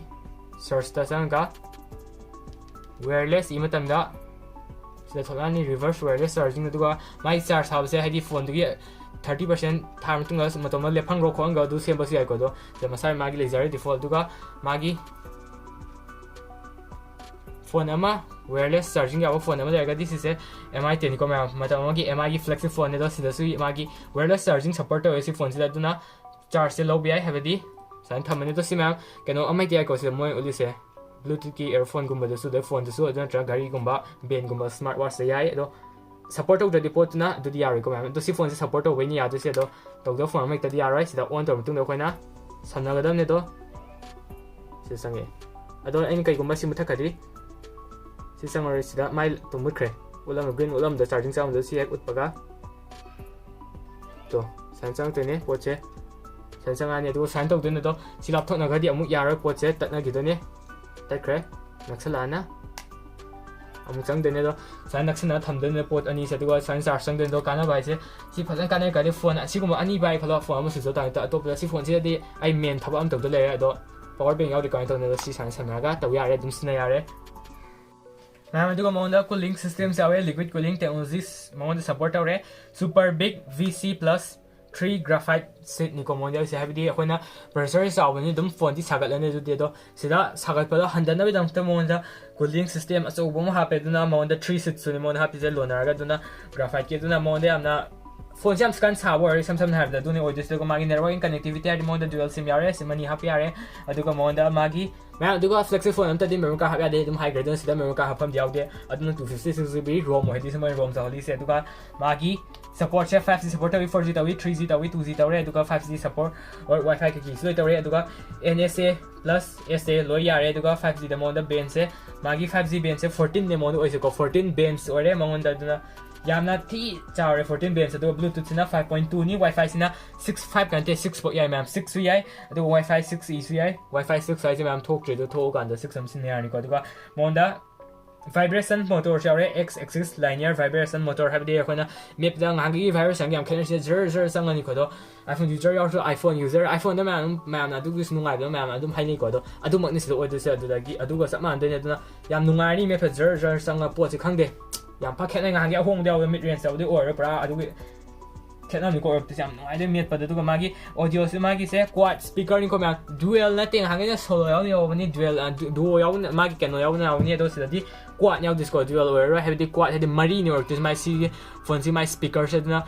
ꯁꯔꯆꯇ ꯆꯪꯉꯒ ꯋꯥꯌꯔꯂꯦꯁ ꯏ ꯃꯇꯝꯗ ꯁꯤꯗ ꯊꯣꯛꯂꯛꯑꯅꯤ ꯔꯤꯚꯔꯁ ꯋꯥꯌꯔꯂꯦꯁ ꯆꯥꯔꯖꯤꯡ꯫ ꯑꯗꯨꯒ ꯃꯥꯒꯤ ꯆꯥꯔꯖ ꯍꯥꯕꯁꯦ ꯍꯥꯏꯗꯤ ꯐꯣꯟꯗꯨꯒꯤ ꯊꯥꯔꯇꯤ ꯄꯥꯔꯁꯦꯟ ꯊꯥꯔ ꯃꯇꯨꯡꯗ ꯃꯇꯣꯝꯗ ꯂꯦꯞꯍꯟꯈ꯭ꯔꯣ ꯈꯣꯠꯍꯟꯈ꯭ꯔꯣ ꯑꯗꯨ ꯁꯦꯝꯕꯁꯨ ꯌꯥꯏꯀꯣ꯫ ꯑꯗꯣ ꯁꯤꯗ ꯃꯁꯥꯒꯤ ꯃꯥꯒꯤ ꯂꯩꯖꯔꯦ ꯗꯤꯐꯣꯜꯠ꯫ ꯑꯗꯨꯒ ꯃꯥꯒꯤ ꯐꯣꯟ ꯑꯃ ꯋꯥꯌꯔꯂꯦꯁ ꯆꯥꯔꯖꯤꯡ ꯌꯥꯎꯕ ꯐꯣꯟ ꯑꯃ ꯂꯩꯔꯒꯗꯤ ꯁꯤꯁꯦ ꯑꯦꯝ ꯑꯥꯏ ꯇꯦꯟꯅꯤꯀꯣ ꯃꯌꯥꯝ꯫ ꯃꯇꯝ ꯑꯃꯒꯤ ꯑꯦꯝ ꯑꯥꯏꯒꯤ ꯐ꯭ꯂꯦꯒꯁꯤꯞ ꯐꯣꯟꯅꯦ꯫ ꯑꯗꯣ ꯁꯤꯗꯁꯨ ꯃꯥꯒꯤ ꯋꯥꯌꯔꯂꯦꯁ ꯆꯥꯔꯖꯤꯡ ꯁꯄꯣꯔꯠ ꯇꯧꯋꯦ ꯁꯤ ꯐꯣꯟꯁꯤꯗ꯫ ꯑꯗꯨꯅ ꯆꯥꯔꯖꯁꯦ ꯂꯧꯕ ꯌꯥꯏ, ꯍꯥꯏꯕꯗꯤ ꯁꯨꯃꯥꯏꯅ ꯊꯝꯃꯅꯤ꯫ ꯑꯗꯣ ꯁꯤ ꯃꯌꯥꯝ ꯀꯩꯅꯣ ꯑꯃ ꯍꯦꯛꯇ ꯌꯥꯏꯀꯣ ꯁꯤꯗ ꯃꯣꯏ ꯎꯠꯂꯤꯁꯦ꯫ ꯕ꯭ꯂꯨꯇꯨꯠꯀꯤ ꯏꯌꯔꯐꯣꯟꯒꯨꯝꯕꯗꯁꯨ, ꯑꯗꯩ ꯐꯣꯟꯗꯁꯨ, ꯑꯗꯨ ꯅꯠꯇ꯭ꯔꯒ ꯘꯔꯤꯒꯨꯝꯕ, ꯕꯦꯟꯒꯨꯝꯕ, ꯁ꯭ꯃꯥꯔꯠ ꯋꯥꯠꯆꯇ ꯌꯥꯏ꯫ ꯑꯗꯣ ꯁꯄꯣꯔꯠ ꯇꯧꯗ꯭ꯔꯗꯤ ꯄꯣꯠꯇꯨꯅ ꯑꯗꯨꯗꯤ ꯌꯥꯔꯣꯏꯀꯣ ꯃꯌꯥꯝ꯫ ꯑꯗꯣ ꯁꯤ ꯐꯣꯟꯁꯦ ꯁꯄꯣꯔꯠ ꯇꯧꯕꯩꯅꯤ ꯌꯥꯗꯣꯏꯁꯦ꯫ ꯑꯗꯣ ꯇꯧꯗꯕ ꯐꯣꯟ ꯑꯃ ꯍꯦꯛꯇꯗꯤ ꯌꯥꯔꯣꯏ꯫ ꯁꯤꯗ ꯑꯣꯟ ꯇꯧꯔ ꯃꯇꯨꯡꯗ ꯑꯩꯈꯣꯏꯅ ꯁꯝꯅꯒꯗꯕꯅꯦ꯫ ꯑꯗꯣ ꯁꯤꯗ ꯆꯪꯉꯛꯑꯦ꯫ ꯑꯗꯣ ꯑꯩꯅ ꯀꯩꯒꯨꯝꯕ ꯁꯤ ꯃꯨꯠꯊꯠꯈ꯭ꯔꯗꯤ ꯁꯤ ꯆꯪꯉꯔꯣꯏ꯫ ꯁꯤꯗ ꯃꯥꯏ ꯑꯗꯨꯝ ꯃꯨꯠꯈ꯭ꯔꯦ꯫ ꯎꯠꯂꯝꯕ ꯒ꯭ꯔꯤꯟ ꯎꯠꯂꯝꯕꯗꯣ ꯆꯥꯔꯖꯤꯡ ꯆꯪꯉꯝꯕꯗꯣ ꯁꯤ ꯍꯦꯛ ꯎꯠꯄꯒ ꯇꯣ ꯁꯨꯃꯥꯏꯅ ꯆꯪꯉꯛꯇꯣꯏꯅꯦ ꯄꯣꯠꯁꯦ꯫ ꯁꯨꯃꯥꯏꯅ ꯆꯪꯉꯛꯑꯅꯤ꯫ ꯑꯗꯨꯒ ꯁꯨꯃꯥꯏꯅ ꯇꯧꯗꯣꯏꯅꯦ꯫ ꯑꯗꯣ ꯁꯤ ꯂꯥꯞꯊꯣꯛꯅꯈ꯭ꯔꯗꯤ ꯑꯃꯨꯛ ꯌꯥꯔꯣꯏ, ꯄꯣꯠꯁꯦ ꯇꯠꯅꯈꯤꯗꯣꯏꯅꯦ꯫ ꯇꯠꯈ꯭ꯔꯦ꯫ ꯅꯛꯁꯜꯂꯛꯑꯅ ꯑꯃꯨꯛ ꯆꯪꯗꯣꯏꯅꯦ꯫ ꯑꯗꯣ ꯁꯨꯃꯥꯏꯅ ꯅꯛꯁꯟꯅ ꯊꯝꯗꯣꯏꯅꯦ ꯄꯣꯠ ꯑꯅꯤꯁꯦ꯫ ꯑꯗꯨꯒ ꯁꯨꯃꯥꯏꯅ ꯆꯥꯔꯖ ꯆꯪꯗꯣꯏꯅꯦ꯫ ꯑꯗꯣ ꯀꯥꯟꯅꯕ ꯍꯥꯏꯁꯦ ꯁꯤ ꯐꯖꯅ ꯀꯥꯟꯅꯩ꯫ ꯀꯥꯏꯗꯤ ꯐꯣꯟ ꯑꯁꯤꯒꯨꯝꯕ ꯑꯅꯤ ꯄꯥꯏ ꯈꯜꯂꯣ, ꯐꯣꯟ ꯑꯃ ꯁ꯭ꯋꯤꯆ ꯑꯣꯐ ꯇꯥꯔꯦ꯫ ꯑꯇꯣꯞꯄꯗ ꯁꯤ ꯐꯣꯟꯁꯤꯗꯗꯤ ꯑꯩ ꯃꯦꯟ ꯊꯕꯛ ꯑꯃ ꯇꯧꯗ ꯂꯩꯔꯦ꯫ ꯑꯗꯣ ꯄꯋꯥꯔ ꯕꯦꯡ ꯌꯥꯎꯗꯤ ꯀꯃꯥꯏꯅ ꯇꯧꯅꯤ? ꯑꯗꯣ ꯁꯤ ꯁꯨꯃꯥꯏꯅ ꯁꯝꯅꯔꯒ ꯇꯧ ꯌꯥꯔꯦ, ꯑꯗꯨꯝ ꯁꯤꯖꯤꯟꯅ ꯌꯥꯔꯦ꯫ ꯃꯌꯥꯝ, ꯑꯗꯨꯒ ꯃꯉꯣꯟꯗ cooling systems ꯌꯥꯎꯋꯦ, liquid cooling technologies ꯃꯉꯣꯟꯗ support ꯇꯧꯔꯦ꯫ Super Big V C plus three graphite sheetꯅꯤꯀꯣ ꯃꯉꯣꯟꯗ ꯌꯥꯎꯔꯤꯁꯦ꯫ ꯍꯥꯏꯕꯗꯤ ꯑꯩꯈꯣꯏꯅ processor ꯆꯥꯎꯕꯅꯤ ꯑꯗꯨꯝ ꯐꯣꯟꯗꯤ ꯁꯥꯒꯠꯂꯅꯤ꯫ ꯑꯗꯨꯗꯤ ꯑꯗꯣ ꯁꯤꯗ ꯁꯥꯒꯠꯄꯗꯣ ꯍꯟꯗꯅꯕꯒꯤꯗꯃꯛꯇ ꯃꯉꯣꯟꯗ cooling system ꯑꯆꯧꯕ ꯑꯃ ꯍꯥꯞꯄꯦ꯫ ꯑꯗꯨꯅ ꯃꯉꯣꯟꯗ three sheetsꯁꯨꯅꯤ ꯃꯉꯣꯟꯗ ꯍꯥꯞꯄꯤꯁꯦ ꯂꯣꯟꯅꯔꯒ꯫ ꯑꯗꯨꯅ graphiteꯀꯤ, ꯑꯗꯨꯅ ꯃꯉꯣꯟꯗ ꯌꯥꯝꯅ ꯐꯣꯟꯁꯦ ꯌꯥꯝ ꯀꯟꯅ ꯁꯥꯕ ꯑꯣꯏꯔꯣꯏ, ꯏꯁꯝ ꯁꯝꯅ ꯍꯥꯏꯔꯕꯗ ꯑꯗꯨꯅꯤ ꯑꯣꯏꯗꯣꯏꯁꯦ꯫ ꯑꯗꯨꯒ ꯃꯥꯒꯤ networking connectivity ꯍꯥꯏꯔꯗꯤ ꯃꯉꯣꯟꯗ dual SIM ꯌꯥꯎꯔꯦ, SIM ꯑꯅꯤ ꯍꯥꯞꯄ ꯌꯥꯔꯦ꯫ ꯑꯗꯨꯒ ꯃꯉꯣꯟꯗ ꯃꯥꯒꯤ ꯃꯌꯥꯝ, ꯑꯗꯨꯒ flagship phone ꯑꯝꯇꯗꯤ memory card half ꯌꯥꯗꯦ ꯑꯗꯨꯝ ꯍꯥꯏꯈ꯭ꯔꯦ꯫ ꯑꯗꯨꯅ ꯁꯤꯗ memory card ꯍꯥꯞꯐꯝꯗꯤ ꯌꯥꯎꯗꯦ꯫ ꯑꯗꯨꯅ two fifty six GB ROM ꯑꯣꯏꯍꯜꯂꯤꯁꯦ, ꯃꯣꯏ ROM ꯆꯥꯎꯍꯜꯂꯤꯁꯦ꯫ ꯑꯗꯨꯒ ꯃꯥꯒꯤ Support ꯁꯦ five G support ꯇꯧꯏ, four G ꯇꯧꯏ, three G ꯇꯧꯏ, two G ꯇꯧꯔꯦ, ꯑꯗꯨꯒ five G support or Wi-Fi ꯀꯩꯀꯩꯁꯨ ꯂꯣꯏ ꯇꯧꯔꯦ, ꯑꯗꯨꯒ N S A plus S A ꯂꯣꯏ ꯌꯥꯔꯦ, ꯑꯗꯨꯒ five G ꯗ ꯃꯉꯣꯟꯗ band ꯁꯦ, ꯃꯥꯒꯤ five G band ꯁꯦ fourteen ꯅꯦ ꯃꯉꯣꯟꯗ ꯑꯣꯏꯁꯦꯀꯣ, fourteen bands ꯑꯣꯏꯔꯦ ꯃꯉꯣꯟꯗ, ꯑꯗꯨꯅ ꯌꯥꯝꯅ ꯊꯤ ꯆꯥꯎꯔꯦ fourteen bands, ꯑꯗꯨꯒ Bluetooth ꯁꯤꯅ five point two ꯅꯤ, Wi-Fi ꯁꯤꯅ six, five ꯀ ꯅꯠꯇꯦ, six ꯐꯥꯎ ꯌꯥꯏ ꯃꯌꯥꯝ, six ꯁꯨ ꯌꯥꯏ, ꯑꯗꯨꯒ Wi-Fi six E ꯁꯨ ꯌꯥꯏ, Wi-Fi six ꯍꯥꯏꯁꯦ ꯃꯌꯥꯝ ꯊꯣꯛꯇ꯭ꯔꯤ, ꯑꯗꯨ ꯊꯣꯛꯑꯀꯥꯟꯗ six ꯑꯃ ꯁꯤꯟꯅ ꯌꯥꯔꯅꯤꯀꯣ, ꯑꯗꯨꯒ ꯃꯉꯣꯟꯗ vibration motors ꯌꯥꯎꯔꯦ, X axis linear vibration motor, ꯍꯥꯏꯕꯗꯤ ꯑꯩꯈꯣꯏꯅ map ꯇ ꯉꯥꯏꯍꯥꯛꯀꯤ vibration ꯒ ꯌꯥꯝ ꯈꯦꯠꯅꯔꯤꯁꯦ, ꯖꯔ ꯖꯔ ꯆꯪꯉꯅꯤꯀꯣ꯫ ꯑꯗꯣ iPhone user ꯌꯥꯎꯔꯁꯨ, iPhone user, iPhone ꯗ ꯃꯌꯥꯝ ꯑꯗꯨꯝ, ꯃꯌꯥꯝꯅ ꯑꯗꯨꯒꯤꯁꯨ ꯅꯨꯡꯉꯥꯏꯕꯗꯣ ꯃꯌꯥꯝꯅ ꯑꯗꯨꯝ ꯍꯥꯏꯅꯩꯀꯣ, ꯑꯗꯣ ꯑꯗꯨꯃꯛꯅꯤ ꯁꯤꯗ ꯑꯣꯏꯗꯣꯏꯁꯦ꯫ ꯑꯗꯨꯗꯒꯤ ꯑꯗꯨꯒ ꯆꯞ ꯃꯥꯟꯅꯗꯣꯏꯅꯦ, ꯑꯗꯨꯅ ꯌꯥꯝ ꯅꯨꯡꯉꯥꯏꯔꯅꯤ map ꯇ ꯖꯔ ꯖꯔ ꯆꯪꯉ ꯄꯣꯠꯁꯦ, ꯈꯪꯗꯦ, ꯌꯥꯝ ꯐ ꯈꯦꯠꯅꯩ꯫ ꯉꯥꯏꯍꯥꯛꯀꯤ ꯑꯍꯣꯡꯕꯗ ꯌꯥꯎꯕꯗ mid range ꯇꯕꯨꯗꯤ ꯑꯣꯏꯔꯣꯏ ꯄꯨꯔꯥ, ꯑꯗꯨꯒꯤ ꯈꯦꯠꯅꯕꯅꯤꯀꯣ ꯑꯣꯏꯔꯛꯇꯣꯏꯁꯦ꯫ ꯌꯥꯝ ꯅꯨꯡꯉꯥꯏꯗꯣꯏ ꯃꯦꯠꯄꯗ꯫ ꯑꯗꯨꯒ ꯃꯥꯒꯤ audio ꯁꯨ, ꯃꯥꯒꯤꯁꯦ quad speaker ꯅꯤꯀꯣ ꯃꯌꯥꯝ, dual ꯅꯠꯇꯦ꯫ ꯉꯥꯏꯍꯥꯛꯀꯤꯅ solo ꯌꯥꯎꯅ ꯌꯥꯎꯕꯅꯤ, dual, ꯑ, du-, duo ꯌꯥꯎꯅ, ꯃꯥꯒꯤ ꯀꯩꯅꯣ ꯌꯥꯎꯅ ꯌꯥꯎꯅꯤ, ꯑꯗꯣ ꯁꯤꯗꯗꯤ quad ꯌꯥꯎꯗꯣꯏꯁꯤꯀꯣ, dual ꯑꯣꯏꯔꯔꯣꯏ, ꯍꯥꯏꯕꯗꯤ quad ꯍꯥꯏꯗꯤ ꯃꯔꯤꯅꯤ ꯑꯣꯏꯔꯛꯇꯣꯏꯁꯦ ꯃꯥꯏ ꯁꯤꯒꯤ phone ꯁꯤ, ꯃꯥꯏ speaker ꯁꯦ꯫ ꯑꯗꯨꯅ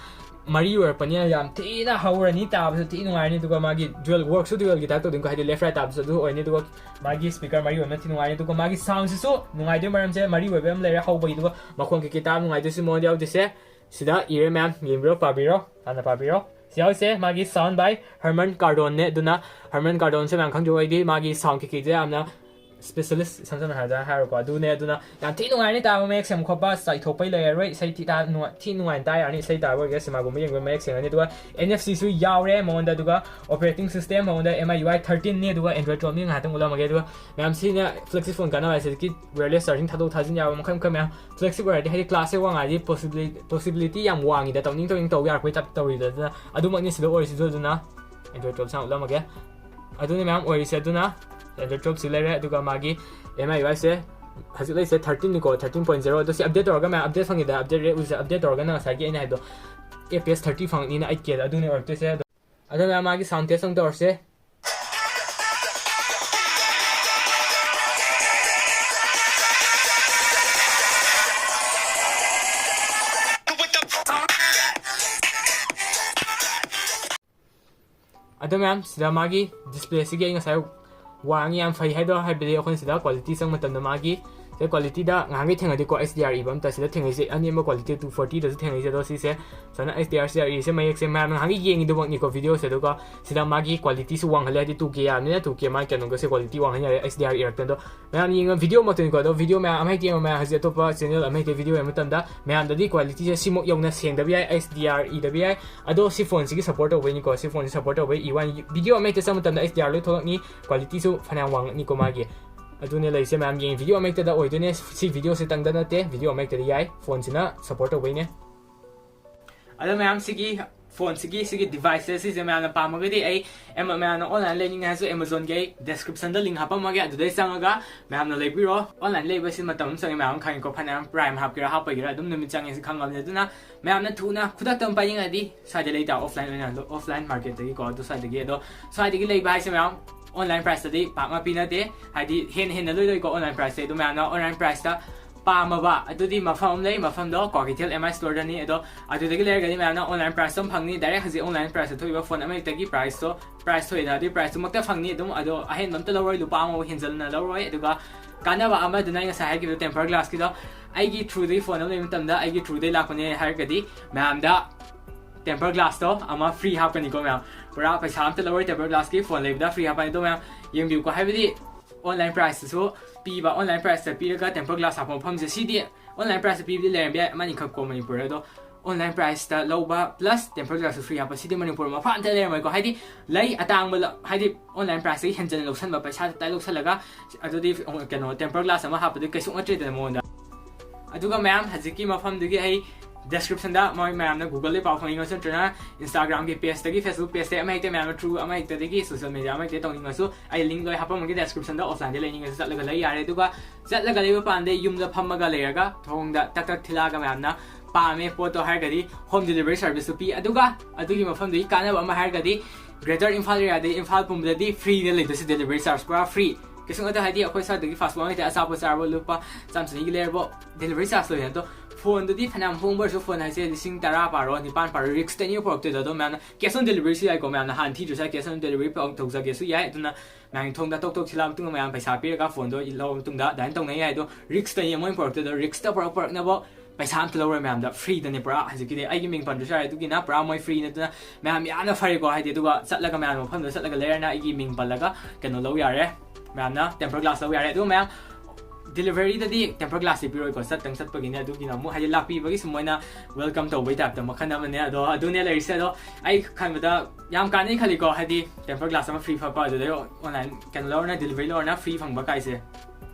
ꯃꯔꯤ ꯑꯣꯏꯔꯛꯄꯅꯤꯅ ꯌꯥꯝ ꯊꯤꯅ ꯍꯧꯔꯅꯤ, ꯇꯥꯕꯁꯨ ꯊꯤ ꯅꯨꯡꯉꯥꯏꯔꯅꯤ꯫ ꯑꯗꯨꯒ ꯃꯥꯒꯤ dual, work ꯁꯨ dual ꯒꯤ type ꯇꯧꯗꯣꯏꯅꯤꯀꯣ, ꯍꯥꯏꯗꯤ left right ꯇꯥꯕꯁꯨ ꯑꯗꯨ ꯑꯣꯏꯅꯤ꯫ ꯑꯗꯨꯒ ꯃꯥꯒꯤ speaker ꯃꯔꯤ ꯑꯣꯏꯕꯅ ꯊꯤ ꯅꯨꯡꯉꯥꯏꯔꯅꯤ꯫ ꯑꯗꯨꯒ ꯃꯥꯒꯤ sound ꯁꯤꯁꯨ ꯅꯨꯡꯉꯥꯏꯗꯣꯏ ꯃꯔꯝꯁꯦ ꯃꯔꯤ ꯑꯣꯏꯕ ꯑꯃ ꯂꯩꯔꯦ, ꯍꯧꯕꯒꯤ꯫ ꯑꯗꯨꯒ ꯃꯈꯣꯟ ꯀꯩꯀꯩ ꯇꯥꯕ ꯅꯨꯡꯉꯥꯏꯗꯣꯏꯁꯤ ꯃꯉꯣꯟꯗ ꯌꯥꯎꯗꯣꯏꯁꯦ ꯁꯤꯗ ꯏꯔꯦ ꯃꯌꯥꯝ, ꯌꯦꯡꯕꯤꯔꯣ, ꯄꯥꯕꯤꯔꯣ, ꯍꯥꯟꯅ ꯄꯥꯕꯤꯔꯣ꯫ ꯁꯤ ꯌꯥꯎꯔꯤꯁꯦ ꯃꯥꯒꯤ sound by Harman Kardon ꯅꯦ꯫ ꯑꯗꯨꯅ Harman Kardon ꯁꯦ ꯃꯌꯥꯝ ꯈꯪꯗ꯭ꯔꯤꯕ ꯑꯣꯏꯗꯤ ꯃꯥꯒꯤ sound ꯀꯩꯀꯩꯁꯦ ꯌꯥꯝꯅ specialist, ꯏꯁꯝ ꯁꯝꯅ ꯍꯥꯏꯔꯕꯗ ꯍꯥꯏꯔꯣꯀꯣ, ꯑꯗꯨꯅꯦ꯫ ꯑꯗꯨꯅ ꯌꯥꯝ ꯊꯤ ꯅꯨꯡꯉꯥꯏꯔꯅꯤ ꯇꯥꯕ, ꯃꯌꯦꯛ ꯁꯦꯡꯕ ꯈꯣꯠꯄ ꯆꯥꯏꯊꯣꯛꯄꯩ ꯂꯩꯔꯔꯣꯏ꯫ ꯏꯁꯩ ꯊꯤ ꯇꯥ-, ꯅꯨꯡꯉꯥꯏ-, ꯊꯤ ꯅꯨꯡꯉꯥꯏꯅ ꯇꯥ ꯌꯥꯔꯅꯤ, ꯏꯁꯩ ꯇꯥꯕ ꯑꯣꯏꯒꯦꯔꯥ, ꯁꯤꯅꯦꯃꯥꯒꯨꯝꯕ ꯌꯦꯡꯕ ꯃꯌꯦꯛ ꯁꯦꯡꯉꯅꯤ꯫ ꯑꯗꯨꯒ N F C ꯁꯨ ꯌꯥꯎꯔꯦ ꯃꯉꯣꯟꯗ꯫ ꯑꯗꯨꯒ operating system ꯃꯉꯣꯟꯗ M I U I thirteen ꯅꯤ, ꯑꯗꯨꯒ Android twelve ꯅꯤ꯫ ꯉꯥꯏꯍꯥꯛꯇꯪ ꯎꯠꯂꯝꯃꯒꯦ꯫ ꯑꯗꯨꯒ ꯃꯌꯥꯝ ꯁꯤꯅ flagship phone ꯀꯥꯟꯅꯕ ꯍꯥꯏꯁꯦ, ꯍꯧꯖꯤꯛꯀꯤ wireless charging ꯊꯥꯗꯣꯛ ꯊꯥꯖꯤꯟ ꯌꯥꯕ ꯃꯈꯜ ꯃꯈꯜ ꯃꯌꯥꯝ꯫ Flagship ꯑꯣꯏꯔꯗꯤ ꯍꯥꯏꯗꯤ class ꯁꯦ ꯋꯥꯡꯉꯗꯤ possibili-, possibility ꯌꯥꯝ ꯋꯥꯡꯉꯤꯗ, ꯇꯧꯅꯤꯡ ꯇꯧꯅꯤꯡ ꯇꯧ ꯌꯥꯔꯛꯄꯩ type ꯇꯧꯔꯤꯗꯣ꯫ ꯑꯗꯨꯅ ꯑꯗꯨꯃꯛꯅꯤ ꯁꯤꯗ ꯑꯣꯏꯔꯤꯁꯤꯁꯨ꯫ ꯑꯗꯨꯅ Android twelve ꯁꯦ ꯎꯠꯂꯝꯃꯒꯦ꯫ ꯑꯗꯨꯅ ꯃꯌꯥꯝ ꯑꯣꯏꯔꯤꯁꯦ꯫ ꯑꯗꯨꯅ Android twelve ꯁꯤ ꯂꯩꯔꯦ꯫ ꯑꯗꯨꯒ ꯃꯥꯒꯤ M I U I ꯁꯦ ꯍꯧꯖꯤꯛ ꯂꯩꯁꯦ thirteen ꯅꯤꯀꯣ, thirteen point zero꯫ ꯑꯗꯣ ꯁꯤ update ꯇꯧꯔꯒ ꯃꯌꯥꯝ update ꯐꯪꯉꯤꯗ, update rate ꯎꯁꯦ, update ꯇꯧꯔꯒꯅ ꯉꯁꯥꯏꯒꯤ ꯑꯩꯅ ꯍꯥꯏꯕꯗꯣ F P S thirty ꯐꯪꯉꯛꯅꯤꯅ eight K ꯗ꯫ ꯑꯗꯨꯅꯤ ꯑꯣꯏꯔꯛꯇꯣꯏꯁꯦ꯫ ꯑꯗꯣ ꯑꯗꯨꯅ ꯃꯥꯒꯤ sound test ꯑꯃꯨꯛ ꯇꯧꯔꯁꯦ꯫ ꯑꯗꯣ ꯃꯌꯥꯝ, ꯁꯤꯗ ꯃꯥꯒꯤ display ꯁꯤꯒꯤ ꯑꯩ ꯉꯁꯥꯏ ꯋꯥꯡꯉꯤ, ꯌꯥꯝ ꯐꯩ ꯍꯥꯏꯗꯣ, ꯍꯥꯏꯕꯗꯤ ꯑꯩꯈꯣꯏꯅ ꯁꯤꯗ quality ꯆꯪꯕ ꯃꯇꯝꯗ ꯃꯥꯒꯤ ꯁꯤꯗ qualityꯗ ꯉꯍꯥꯟꯒꯩ ꯊꯦꯡꯅꯗꯦꯀꯣ, H D R ꯏꯕ ꯑꯝꯇ꯫ ꯁꯤꯗ ꯊꯦꯡꯅꯩꯁꯦ ꯑꯅꯦꯝꯕ quality two fortyꯗꯁꯨ ꯊꯦꯡꯅꯩꯁꯦ꯫ ꯑꯗꯣ ꯁꯤꯁꯦ ꯁꯨꯃꯥꯏꯅ H D R, H D R ꯏꯁꯦ ꯃꯌꯦꯛꯁꯦ ꯃꯌꯥꯝꯅ ꯉꯍꯥꯟꯒꯩ ꯌꯦꯡꯉꯤꯗꯨꯃꯛꯅꯤꯀꯣ videoꯁꯦ꯫ ꯑꯗꯨꯒ ꯁꯤꯗ ꯃꯥꯒꯤ qualityꯁꯨ ꯋꯥꯡꯍꯜꯂꯦ, ꯍꯥꯏꯗꯤ two K ꯌꯥꯝꯅꯤꯅ two K ꯃꯥꯒꯤ ꯀꯩꯅꯣꯒꯁꯦ quality ꯋꯥꯡꯍꯟ ꯌꯥꯔꯦ꯫ H D R ꯏꯔꯛꯇꯅ ꯑꯗꯣ ꯃꯌꯥꯝ ꯌꯦꯡꯉ video ꯃꯛꯇꯅꯤꯀꯣ꯫ ꯑꯗꯣ video ꯃꯌꯥꯝ ꯑꯃ ꯍꯦꯛꯇ ꯌꯦꯡꯉꯣ ꯃꯌꯥꯝ, ꯍꯧꯖꯤꯛ ꯑꯇꯣꯞꯄ channel ꯑꯃ ꯍꯦꯛꯇ video ꯌꯦꯡꯕ ꯃꯇꯝꯗ ꯃꯌꯥꯝꯗꯗꯤ qualityꯁꯦ ꯁꯤꯃꯨꯛ ꯌꯧꯅ ꯁꯦꯡꯗꯕ ꯌꯥꯏ, H D R ꯏꯗꯕ ꯌꯥꯏ꯫ ꯑꯗꯣ ꯁꯤ phoneꯁꯤꯒꯤ support ꯇꯧꯕꯩꯅꯤꯀꯣ꯫ ꯁꯤ phoneꯁꯤ support ꯇꯧꯕꯩ ꯏ ꯋꯥꯅꯤ꯫ Video ꯑꯃ ꯍꯦꯛꯇ ꯆꯪꯕ ꯃꯇꯝꯗ H D R ꯂꯣꯏ ꯊꯣꯛꯂꯛꯅꯤ, qualityꯁꯨ ꯐꯅꯌꯥꯝ ꯋꯥꯡꯉꯛꯅꯤꯀꯣ ꯃꯥꯒꯤ꯫ ꯑꯗꯨꯅꯦ ꯂꯩꯔꯤꯁꯦ ꯃꯌꯥꯝ, ꯌꯦꯡꯉꯤ video ꯑꯃ ꯍꯦꯛꯇꯗ ꯑꯣꯏꯗꯣꯏꯅꯦ꯫ ꯁꯤ videoꯁꯤꯇꯪꯗ ꯅꯠꯇꯦ, video ꯑꯃ ꯍꯦꯛꯇꯗ ꯌꯥꯏ, phoneꯁꯤꯅ support ꯇꯧꯕꯩꯅꯦ꯫ ꯑꯗꯣ ꯃꯌꯥꯝ, ꯁꯤꯒꯤ phoneꯁꯤꯒꯤ ꯁꯤꯒꯤ deviceꯁꯦ ꯁꯤꯁꯦ ꯃꯌꯥꯝꯅ ꯄꯥꯝꯃꯒꯗꯤ ꯑꯩ ꯑꯦꯝ-, ꯃꯌꯥꯝꯅ online ꯂꯩꯅꯤꯡꯉꯦ ꯍꯥꯏꯔꯁꯨ Amazonꯒꯤ ꯑꯩ descriptionꯗ link ꯍꯥꯞꯄꯝꯃꯒꯦ, ꯑꯗꯨꯗꯩ ꯆꯪꯉꯒ ꯃꯌꯥꯝꯅ ꯂꯩꯕꯤꯔꯣ꯫ Online ꯂꯩꯕꯁꯤ ꯃꯇꯝ ꯑꯃ ꯆꯪꯉꯤ, ꯃꯌꯥꯝ ꯈꯪꯉꯤꯀꯣ, ꯐꯅꯌꯥꯝ Prime ꯍꯥꯞꯀꯦꯔꯥ ꯍꯥꯞꯄꯣꯏꯒꯦꯔꯥ ꯑꯗꯨꯝ ꯅꯨꯃꯤꯠ ꯆꯪꯉꯦ ꯁꯤ ꯈꯪꯉꯕꯅꯤ꯫ ꯑꯗꯨꯅ ꯃꯌꯥꯝꯅ ꯊꯨꯅ ꯈꯨꯗꯛꯇ ꯑꯃ ꯄꯥꯏꯅꯤꯡꯉꯗꯤ ꯁ꯭ꯋꯥꯏꯗ ꯂꯩꯇꯥ, offline ꯑꯣꯏꯅ, offline marketꯇꯒꯤꯀꯣ꯫ ꯑꯗꯨ ꯁ꯭ꯋꯥꯏꯗꯒꯤ, ꯑꯗꯣ ꯁ꯭ꯋꯥꯏꯗꯒꯤ ꯂꯩꯕ ꯍꯥꯏꯁꯦ ꯃꯌꯥꯝ online priceꯇꯗꯤ ꯄꯥꯛꯅ ꯄꯤꯅꯗꯦ, ꯍꯥꯏꯗꯤ ꯍꯦꯟꯅ ꯍꯦꯟꯅ ꯂꯣꯏ ꯂꯣꯏꯀꯣ online priceꯁꯦ꯫ ꯑꯗꯨ ꯃꯌꯥꯝꯅ online priceꯇ ꯄꯥꯝꯃꯕ ꯑꯗꯨꯗꯤ ꯃꯐꯝ ꯑꯃ ꯂꯩ, ꯃꯐꯝꯗꯣ ꯀ꯭ꯋꯥꯀꯩꯊꯦꯜ M I storeꯗꯅꯤ꯫ ꯑꯗꯣ ꯑꯗꯨꯗꯒꯤ ꯂꯩꯔꯒꯗꯤ ꯃꯌꯥꯝꯅ online price ꯑꯗꯨꯝ ꯐꯪꯅꯤ꯫ Direct ꯍꯧꯖꯤꯛ online priceꯇ ꯊꯣꯛꯏꯕ phone ꯑꯃꯍꯦꯛꯇꯒꯤ priceꯇꯣ, price ꯊꯣꯛꯏꯗ ꯑꯗꯨꯒꯤ priceꯇꯨꯃꯛꯇ ꯐꯪꯅꯤ ꯑꯗꯨꯝ꯫ ꯑꯗꯣ ꯑꯍꯦꯟꯕ ꯑꯝꯇ ꯂꯧꯔꯣꯏ, ꯂꯨꯄꯥ ꯑꯃꯐꯥꯎ ꯍꯦꯟꯖꯟꯅ ꯂꯧꯔꯣꯏ꯫ ꯑꯗꯨꯒ ꯀꯥꯟꯅꯕ ꯑꯃꯗꯨꯅ ꯑꯩ ꯉꯁꯥꯏ ꯍꯥꯏꯈꯤꯕ tempered glassꯀꯤꯗꯣ, ꯑꯩꯒꯤ throughꯗꯒꯤ phone ꯑꯃ ꯂꯩꯕ ꯃꯇꯝꯗ ꯑꯩꯒꯤ throughꯗꯒꯤ ꯂꯥꯛꯄꯅꯦ ꯍꯥꯏꯔꯒꯗꯤ ꯃꯌꯥꯝꯗ tempered glassꯇꯣ ꯑꯃ free ꯍꯥꯞꯀꯅꯤꯀꯣ ꯃꯌꯥꯝ꯫ ꯄꯨꯔꯥ ꯄꯩꯁꯥ ꯑꯝꯇ ꯂꯧꯔꯣꯏ, tempered glassꯀꯤ phone ꯂꯩꯕꯗ free ꯍꯥꯞꯄꯅꯤ꯫ ꯑꯗꯣ ꯃꯌꯥꯝ ꯌꯦꯡꯕꯤꯌꯨꯀꯣ, ꯍꯥꯏꯕꯗꯤ online priceꯇꯁꯨ ꯄꯤꯕ, online priceꯇ ꯄꯤꯔꯒ tempered glass ꯍꯥꯞꯄ ꯃꯐꯝꯁꯦ, ꯁꯤꯗꯤ online priceꯇ ꯄꯤꯕꯗꯤ ꯂꯩꯔꯝꯕ ꯌꯥꯏ ꯑꯃꯅꯤꯈꯛꯀꯣ ꯃꯅꯤꯄꯨꯔꯗ꯫ ꯑꯗꯣ online priceꯇ ꯂꯧꯕ plus tempered glassꯁꯨ free ꯍꯥꯞꯄ, ꯁꯤꯗꯤ ꯃꯅꯤꯄꯨꯔ ꯃꯐꯝ ꯑꯝꯇ ꯂꯩꯔꯝꯃꯣꯏꯀꯣ꯫ ꯍꯥꯏꯗꯤ ꯂꯩ, ꯑꯇꯥꯡꯕ ꯂ-, ꯍꯥꯏꯗꯤ online priceꯇꯒꯤ ꯍꯦꯟꯖꯟꯅ ꯂꯧꯁꯟꯕ, ꯄꯩꯁꯥ ꯇꯞꯇꯥꯏ ꯂꯧꯁꯜꯂꯒ ꯑꯗꯨꯗꯤ, ꯀꯩꯅꯣ, tempered glass ꯑꯃ ꯍꯥꯞꯄꯗꯤ ꯀꯩꯁꯨ ꯅꯠꯇ꯭ꯔꯦꯗꯅ ꯃꯉꯣꯟꯗ꯫ ꯑꯗꯨꯒ ꯃꯌꯥꯝ ꯍꯧꯖꯤꯛꯀꯤ ꯃꯐꯝꯗꯨꯒꯤ ꯑꯩ descriptionꯗ ꯃꯣꯏ ꯃꯌꯥꯝꯅ Googleꯗꯒꯤ ꯄꯥꯎ ꯐꯥꯎꯅꯤꯡꯉꯁꯨ ꯅꯠꯇ꯭ꯔꯒꯅ Instagramꯒꯤ pageꯇꯒꯤ, Facebook pageꯇꯒꯤ, ꯑꯃ ꯍꯦꯛꯇ ꯃꯌꯥꯝꯅ through ꯑꯃ ꯍꯦꯛꯇꯗꯒꯤ social media ꯑꯃ ꯍꯦꯛꯇ ꯇꯧꯅꯤꯡꯉꯁꯨ ꯑꯩ link ꯂꯣꯏ ꯍꯥꯞꯄꯝꯃꯒꯦ descriptionꯗ꯫ Offlineꯗ ꯂꯩꯅꯤꯡꯉꯁꯨ ꯆꯠꯂꯒ ꯂꯩ ꯌꯥꯔꯦ꯫ ꯑꯗꯨꯒ ꯆꯠꯂꯒ ꯂꯩꯕ ꯄꯥꯝꯗꯦ, ꯌꯨꯝꯗ ꯐꯝꯃꯒ ꯂꯩꯔꯒ ꯊꯣꯡꯗ ꯇꯛ ꯇꯛ ꯊꯤꯜꯂꯛꯑꯒ ꯃꯌꯥꯝꯅ ꯄꯥꯝꯃꯦ ꯄꯣꯠꯇꯣ ꯍꯥꯏꯔꯒꯗꯤ home delivery serviceꯁꯨ ꯄꯤ꯫ ꯑꯗꯨꯒ ꯑꯗꯨꯒꯤ ꯃꯐꯝꯗꯨꯒꯤ ꯀꯥꯟꯅꯕ ꯑꯃ ꯍꯥꯏꯔꯒꯗꯤ Greater Imphal areaꯗꯒꯤ Imphal ꯄꯨꯝꯕꯗꯗꯤ freeꯅ ꯂꯩꯗꯣꯏꯁꯦ, delivery charge ꯄꯨꯔꯥ free꯫ ꯀꯩꯁꯨ ꯅꯠꯇꯦ, ꯍꯥꯏꯗꯤ ꯑꯩꯈꯣꯏ ꯁ꯭ꯋꯥꯏꯗꯒꯤ fast food ꯑꯃ ꯍꯦꯛꯇ ꯑꯆꯥꯄꯣꯠ ꯆꯥꯔꯕ ꯂꯨꯄꯥ ꯆꯥꯝꯃ ꯆꯅꯤꯒꯤ ꯂꯩꯔꯕꯣ, delivery charge ꯂꯣꯏꯅ꯫ ꯑꯗꯣ phoneꯗꯨꯗꯤ ꯐꯅꯌꯥꯝ ꯍꯣꯡꯕ ꯑꯣꯏꯔꯁꯨ, phone ꯍꯥꯏꯁꯦ ꯂꯤꯁꯤꯡ ꯇꯔꯥ ꯄꯥꯔꯣ, ꯅꯤꯄꯥꯟ ꯄꯥꯔꯣ, risk ꯇꯅꯤ ꯄꯨꯔꯛꯇꯣꯏꯗꯣ꯫ ꯑꯗꯣ ꯃꯌꯥꯝꯅ cash on deliveryꯁꯨ ꯌꯥꯏꯀꯣ, ꯃꯌꯥꯝꯅ ꯍꯥꯟꯅ ꯊꯤꯗ꯭ꯔꯁꯨ ꯌꯥꯏ, cash on delivery ꯇꯧꯖꯒꯦꯁꯨ ꯌꯥꯏ꯫ ꯑꯗꯨꯅ ꯃꯌꯥꯝꯒꯤ ꯊꯣꯡꯗ ꯇꯣꯛ ꯇꯣꯛ ꯊꯤꯜꯂꯛꯑ ꯃꯇꯨꯡꯗ ꯃꯌꯥꯝ ꯄꯩꯁꯥ ꯄꯤꯔꯒ ꯐꯣꯟꯗꯣ ꯂꯧꯔ ꯃꯇꯨꯡꯗ ꯑꯗꯨꯃꯥꯏꯅ ꯇꯧꯅꯩ ꯍꯥꯏꯗꯣ꯫ ꯔꯤꯛꯁꯇꯅꯤ ꯃꯣꯏꯅ ꯄꯨꯔꯛꯇꯣꯏꯗꯣ꯫ ꯔꯤꯛꯁꯇ ꯄꯨꯔꯛ ꯄꯨꯔꯛꯅꯕ ꯄꯩꯁꯥ ꯑꯝꯇ ꯂꯧꯔꯣꯏ ꯃꯌꯥꯝꯗ, ꯐ꯭ꯔꯤꯗꯅꯦ ꯄꯨꯔꯥ꯫ ꯍꯧꯖꯤꯛꯀꯤꯗꯤ ꯑꯩꯒꯤ ꯃꯤꯡ ꯄꯟꯗ꯭ꯔꯁꯨ ꯌꯥꯔꯦ, ꯑꯗꯨꯒꯤꯅ ꯄꯨꯔꯥ ꯃꯣꯏ ꯐ꯭ꯔꯤꯅꯦ꯫ ꯑꯗꯨꯅ ꯃꯌꯥꯝ ꯌꯥꯝꯅ ꯐꯔꯦꯀꯣ, ꯍꯥꯏꯗꯤ꯫ ꯑꯗꯨꯒ ꯆꯠꯂꯒ ꯃꯌꯥꯝ ꯃꯐꯝꯗ ꯆꯠꯂꯒ ꯂꯩꯔꯅ ꯑꯩꯒꯤ ꯃꯤꯡ ꯄꯜꯂꯒ ꯀꯩꯅꯣ ꯂꯧ ꯌꯥꯔꯦ, ꯃꯌꯥꯝꯅ ꯇꯦꯝꯄꯔ ꯒ꯭ꯂꯥꯁ ꯂꯧ ꯌꯥꯔꯦ꯫ ꯑꯗꯨꯒ ꯃꯌꯥꯝ ꯗꯤꯂꯤꯚꯔꯤꯗꯗꯤ ꯇꯦꯝꯄꯔ ꯒ꯭ꯂꯥꯁꯇꯤ ꯄꯤꯔꯣꯏꯀꯣ, ꯆꯠꯇꯪ ꯆꯠꯄꯒꯤꯅꯦ꯫ ꯑꯗꯨꯒꯤꯅ ꯑꯃꯨꯛ ꯍꯥꯏꯗꯤ ꯂꯥꯛꯄꯤꯕꯒꯤ ꯁꯨꯝ ꯃꯣꯏꯅ ꯋꯦꯜꯀꯝ ꯇꯧꯕꯩ ꯇꯥꯏꯞꯇ ꯃꯈꯜ ꯑꯃꯅꯦ꯫ ꯑꯗꯣ ꯑꯗꯨꯅꯦ ꯂꯩꯔꯤꯁꯦ꯫ ꯑꯗꯣ ꯑꯩ ꯈꯟꯕꯗ ꯌꯥꯝ ꯀꯥꯟꯅꯩ ꯈꯜꯂꯤꯀꯣ, ꯍꯥꯏꯗꯤ ꯇꯦꯝꯄꯔ ꯒ꯭ꯂꯥꯁ ꯑꯃ ꯐ꯭ꯔꯤ ꯐꯪꯕ꯫ ꯑꯗꯨꯗꯩ ꯑꯣꯟꯂꯥꯏꯟ ꯀꯩꯅꯣ ꯂꯧꯔꯅ, ꯗꯤꯂꯤꯚꯔꯤ ꯂꯧꯔꯅ ꯐ꯭ꯔꯤ ꯐꯪꯕ ꯀꯥꯏꯁꯦ꯫